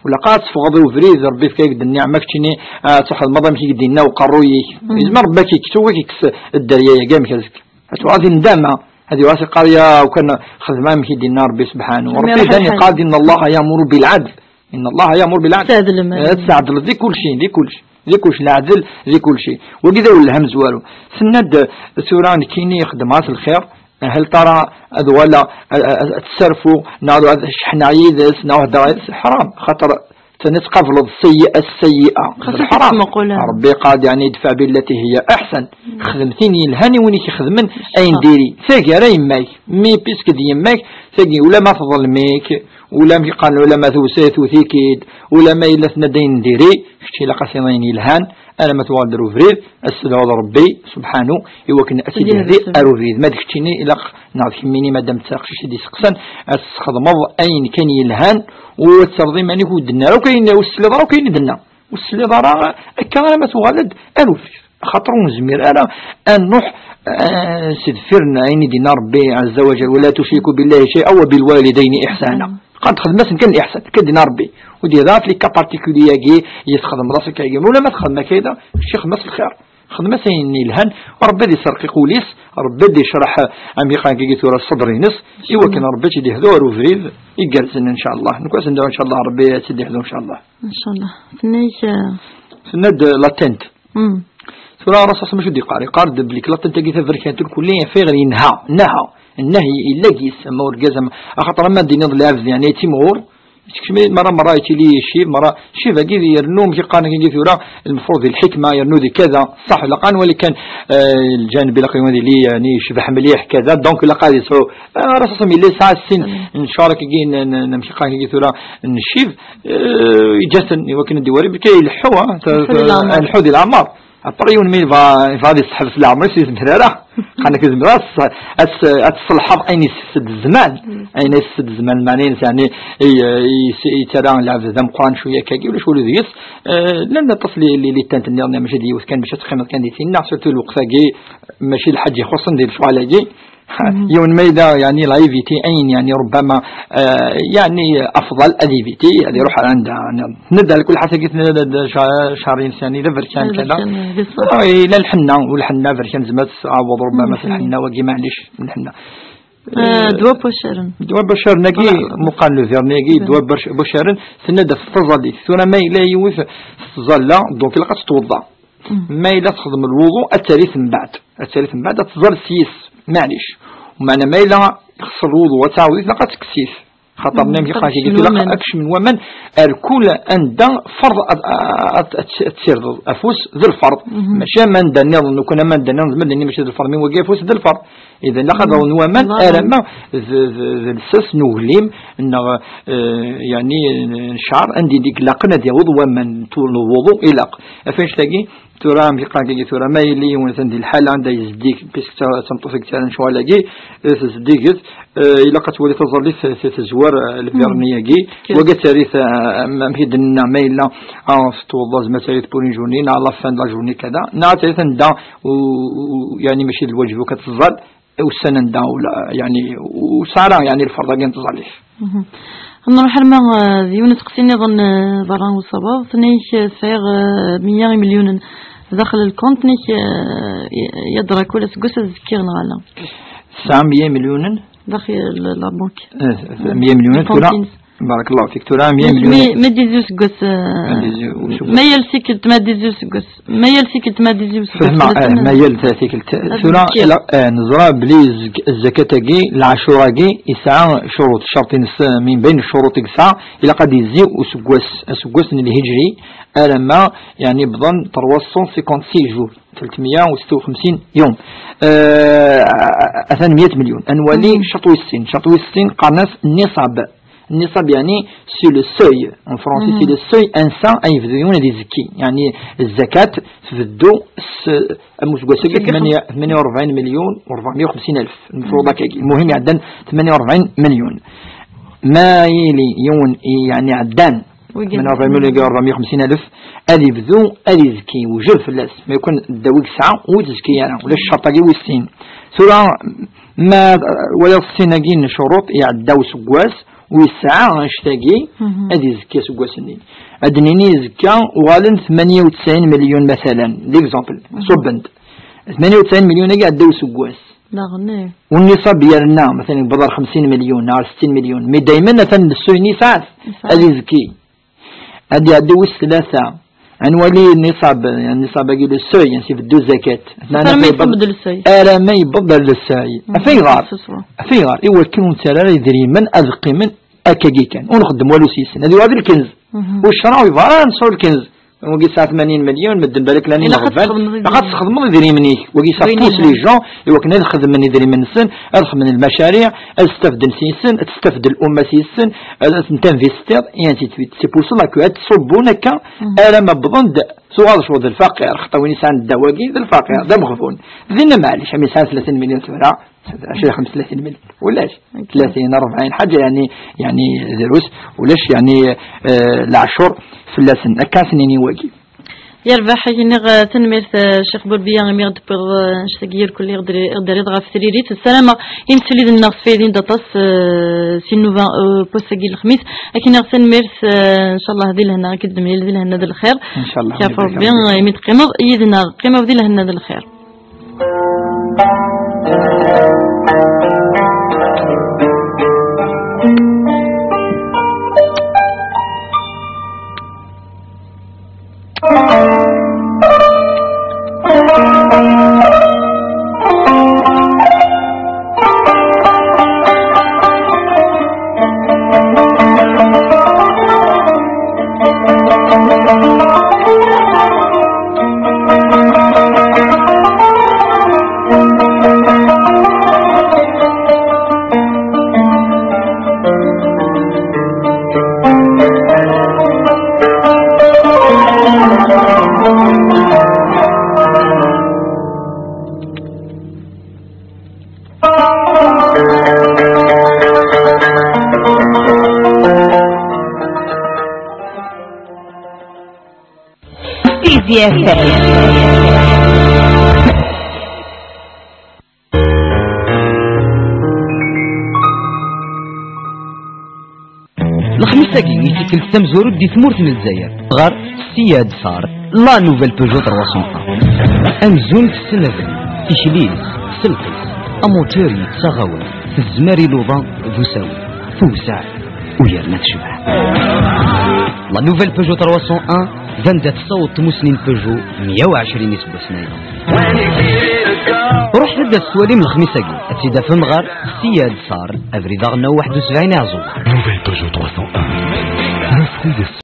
Ur ilaq ara ad teffɣeḍ i ubrid, Ṛebbi ifka-ak-d nniɛma, keččini, ah, ad txedmeḍ amek i k-d-yenna uqerruy-ik. Yezmer Ṛebbi ad k-ikkes, ur ak-ikkes dderya-agi, amek azekka? Ad tuɣal di nndama, ad yuɣal yeqqar, ya, ukan xedmeɣ amek i d-yenna Ṛebbi sebḥanu. Ṛebbi iban yeqqar-d, إن الله يأمر بالعدل. إن الله يأمر بالعدل. Ad tɛedleḍ di kulci, di kulci, di kulci, leɛdel di kulci. Wagi d awelleh amezwaru. Tenna-d tura nekkini xeddmeɣ-as lxir, hal tara ad uɣaleɣ, a, a, ad tserfuɣ, neɣ ad ceḥḥneɣ yid-s, neɣ ad hedreɣ yid-s? Ḥram, xaṭer tenna tqableḍ السيئة بالسيئة. Ḥram. Ṛebbi qal, yeɛni, ادفع بالتي هي أحسن. Xdem tin yelhan i win i k-ixedmen ayen diri. Tagi ara yemma-k, mi puisque d yemma-k, tagi ula ma tḍlem-ik, ula mi qqaren ula ma tewsa tewt-ik-id, ula ma yella tenna-d ayen diri, kečč ilaq ad tiniḍ ayen yelhan, alamma tuɣal-d ar ubrid, ad tedɛuḍ Ṛebbi subḥanu, i wakken ad tt-id-yehdi ar ubrid. Ma d keččini ilaq, neɣ d kemmini, madam d taqcict i d-iseqsan, ad tesxedmeḍ ayen kan yelhan, u ad terreḍ iman-ik ur d-tenni ara akk ayen, ur tesliḍ ara akk ayen i d-tenna. Ur tesliḍ ara akka alamma tuɣal-d ar ubrid. Xaṭer ur nezmir ara ad nruḥ, eh, s deffir n ayen i d-yenna Rebbi Azza wa Jal: "Wa la tucriku billahi shay'a wa bil walidayni ihsana." Qad txedm-asen kan liḥsan, kan d-yenna Rebbi. U d-yehder ɣef les cas particuliers-agi, i txedmeḍ-as akka-agi. Ula ma txedm akka-agi, kečč xdem-as lxir. Xdem-as ayen yelhan, Rebbi ad iserqiq ul-is, Rebbi ad icreḥ, eh, amek i qqaren akka-agi tura, ṣṣedr-ines, i wakken Rebbi ad tt-id-ihdu ar ubrid igerrzen, ncallah. Nekk ad s-nduɛ, ncallah, Rebbi ad tt-id-ihdu, ncallah. Ncallah. Tenna-k, eh, tenna-d, eh, la tente. Mm. Tura Rasul s-, acu d-yeqqar? Yeqqar-d belli la tente-agi taberkant lkulli, ɣef ayɣer yenha, naha. Nnahi illa gis, ama urgaz, ama, axaṭer ama d-tiniḍ lɛebd, yeɛni, yettimɣur, yettekcem mara, mara yettili ccib, mara ccib-agi yernu, amek i qqaren akka tura, lmefruḍ di lḥikma, yernu di kada, ṣaḥ, ilaq ad nwali kan, eh, lǧaneb ilaq ad yili, yeɛni, yecbeḥ mliḥ, kada, donc ilaq ad yesɛu, eh, Rasul s-, yella yesɛa sin n ccɣel akkagi n, n, n, amek i qqaren akka tura, n ccib, eh, yeǧǧa-ten i wakken ad d-iwali, belli ileḥḥu, ah, ta-, ta-, ileḥḥu di leɛmer. Ileḥḥu di leɛmer. Après, yiwen mi yebɣa, yebɣa ad yesseḥbes leɛmer-is, ur yezmir ara. Qqaren-ak yezmer ad s-, ad s-, ad tesselḥeḍ ayen yessefsed zzman. Mm. Ayen yessefsed zzman, lmeɛna-ines, yeɛni, i, i, i, yettara lɛebd d ameqqran cwiya akkagi, ulac ula deg-s. Eh, llan aṭas li, li, li ttent nniḍen, mačči d yiwet kan, bac ad teqqimeḍ kan di tinna, surtout lweqt-agi, mačči lḥaǧ ixuṣṣen di lecɣal-agi. Mhm. Yiwen ma yella, yeɛni, la éviter ayen, yeɛni, ربما, eh, yeɛni, أفضل ad éviter, ad iruḥ ar anda, nniḍen. Nedda, على كل حال, tagi tnedda d ca-, cehṛ-ines, yeɛni, d aberkan kada. Aberkan, eh, ah, ila lḥenna, u lḥenna aberkan, zemret ad tɛawed, ربما, s lḥenna, wagi, maɛlic, lḥenna. Eh, eh, ddwa n wacaren. Ddwa n wacaren-agi, voilà. Muqan le verre-agi, ddwa n wac-, wacaren, tenna-d ɣef tẓallit. Tura ma yella yiwet tettẓalla, donc ilaq ad tettweḍḍa. Mm. Ma yella texdem lwuḍu, ad tali-t mbeɛd. Ad tali-t mbeɛd, ad tẓall s yis, maɛlic. Meɛna ma yella ixṣer lwuḍu, ad tɛawed-it, ilaq ad tekkes-it. Xaṭer, mm, nnan-ak, ad kecmen waman. Ad kecmen waman, ar kul anda ferḍ ad, ad, ad, ad tsirdeḍ afus d lferḍ. Mhm. Mačči am anda nniḍen, nekkni am anda nniḍen, zemren ad d-nini mačči d lferḍ, mi wagi afus d lferḍ. Idan, ilaq ad, mm, awen waman, alamma d, d, d lsas n uglim, neɣ, eh, yeɛni, n cceɛr, anda i d-ilaqen ad yaweḍ waman, tul n lwuḍu, ilaq. Af annect-agi, tura, amek i qqaren akka tura, ma yili yiwen atan di lḥala anda yezdig, puisque ta-, tameṭṭut-agi tara lecɣal-agi, eh, tezdig-it, eh, ilaq ad twali taẓallit, t-, t-, tezwar, eh, le verre-nni-agi, wagi ad tali-t, eh, am-, amek i d-nenna, ma yella, ah, tettweḍḍa, zemret ad tali-t pour une journée, neɣ à la fin de la journée, kada, neɣ ad tali-t anda, u-, u-, yeɛni mačči d lwaǧeb akk ad teẓẓal, ussan anda, u la, yeɛni, ur tesɛi ara, yeɛni, lferḍ-agi n tẓallit. Mhm. Nruḥ arma, eh, d yiwen useqsi nniḍen, eh, berra n usawaḍ, tenna-k, eh, sɛiɣ, eh, meyya imelyunen daxel lkunt, tenna-k, eh, y-, yeḍra kul aseggas ad zkiɣ neɣ ala? Tesɛa meyya imelyunen? Daxel la banque. Eh, meyya imelyunen tura. Compte-ines. Barakallahu fik. Tura meyya imelyunen. Ma, ma d-yezzi useggas, eh, ma d-yezzi useggas. Ma yal tikkelt ma d-yezzi useggas. Ma yal tikkelt ma d-yezzi useggas. Fehmeɣ, eh, ma yal ta-, tikkelt. Tura, eh, neẓra bli zek-, zzakat-agi, lɛacur-agi, yesɛa ccuruṭ, ccerṭ-ines, eh, min bayn ccuruṭ i yesɛa, ilaq ad yezzi useggas, aseggas n lhijri, alamma, yeɛni, bḍan trois cent cinquante-six jours, tretmeyya u setta u xemsin yum. Eh, atan meyya milyun. Ad nwali ccerṭ wis sin. Ccerṭ wis sin qqaren-as nniṣab. Nniṣab, yeɛni, c'est le seuil. En français, c'est le seuil. Ansa ay yebdu yiwen ad izekki. Yeɛni, zzakat tbeddu s, am useggas-agi, tmanya, tmanya u rebɛin milyun u rebɛemya u xemsin alef. Lmefruḍ akkagi. Lmuhim, iɛeddan tmanya u rebɛin milyun. Ma yili yiwen, yeɛni, iɛeddan tmanya u rebɛin milyun u rebɛemya u xemsin alef, ad yebdu ad izekki, yewjeb fell-as. Ma yekun ddaw i yesɛa, ur yezki ara. Ulac ccerṭ-agi wis sin. Tura, ma, wala sin-agi n ccuruṭ, iɛedda useggas, u yesɛa annect-agi, ad izekki aseggas-nni. Ad d-nini izekka, uɣalen tmanya u tesɛin milyun, masalan, d'exemple, ṣubben-d. Tmanya u tesɛin milyun-agi iɛedda useggas. Daɣen, eh. U nniṣab yerna, masalan, yewweḍ ar xemsin milyun, ar settin milyun. Mais dayman atan d seuil-nni yesɛa-t, ad izekki. Ad iɛeddi wis tlata. Ad nwali nniṣab, nniṣab-agi le seuil, ansi ibeddu zzakat. Arma yewweḍ le seuil. Arma yewweḍ le seuil. Af ayɣer? Af ayɣer? I wakken ur nettarra ara idrimen ad qqimen akkagi kan. Ur nxeddem walu s-yisen. Ad yuɣal d lkenz. U ccṛeɛ ur yebɣa ara ad nesɛu lkenz. Wagi yesɛa tmanyin milyun, medden balak llan ineɣban. Ilaq ad tesxedmeḍ idrimen-ik. Wagi ça pousse les gens i wakken ad xedmen idrimen-nsen, ad xedmen lmacariɛ, ad stafden s-yisen, ad testafed l'umma s-yisen, ad, ad tent-investitiḍ, et ainsi de suite. C'est pour cela que ad ttṣubbun akka, alamma wwḍen-d, tuɣaleḍ d lfaqir, xaṭer win yesɛan ddaw-agi d lfaqir, d ameɣbun. Dinna maɛlic, am yesɛan tlatin milyun tura, ɛecrin, xemsa u tlatin milyun, ulac. Tlatin, rebɛin, ḥaǧa, yeɛni, yeɛni, drus, ulac, yeɛni, eh, leɛcur fell-asen. Akka ad s-nini wagi. Yerbeḥ, ak-nniɣ, eh, tanemmirt, eh, Ccix Burbiya, imi ɣ-d-tewwiḍ, eh, annect-agi irkelli ɣ-d-, ɣ-d-terriḍ ɣef tririt. Ssarameɣ imsuli d-nneɣ sfaydin-d aṭas, eh, si nnuba, eh, post-agi n lexmis. Ak-nniɣ tanemmirt, eh, ncallah di lehna, ak-d-nemlil di lehna d lxir. Ncallah. Kaf Rebbi, eh, imi d-teqqimeḍ yid-neɣ, qqimeḍ di lehna d lxir. Tizi F M. Lexmis-agi i tikkelt tamezwarut di tmurt n Lezzayer, ɣer Siyad Sar, la nouvelle Peugeot trois cent un. Amzun tessen abrid, tikli-s, s lqis, amutur yettaɣ awal, tezmer i luḍa d usawen, tewseɛ u yerna tecbeḥ. La nouvelle Peugeot trois cent un d anda tessaweḍ tmusni n Peugeot meyya u ɛecrin iseggasen-agi. Ruḥet-d ad tettwalim lexmis-agi, ad tt-id-tafem ɣer Siyad Sar, abrid aɣelnaw waḥed u sebɛin Iɛeẓẓugen. Nouvelle Peugeot trois cent un. Le fruit de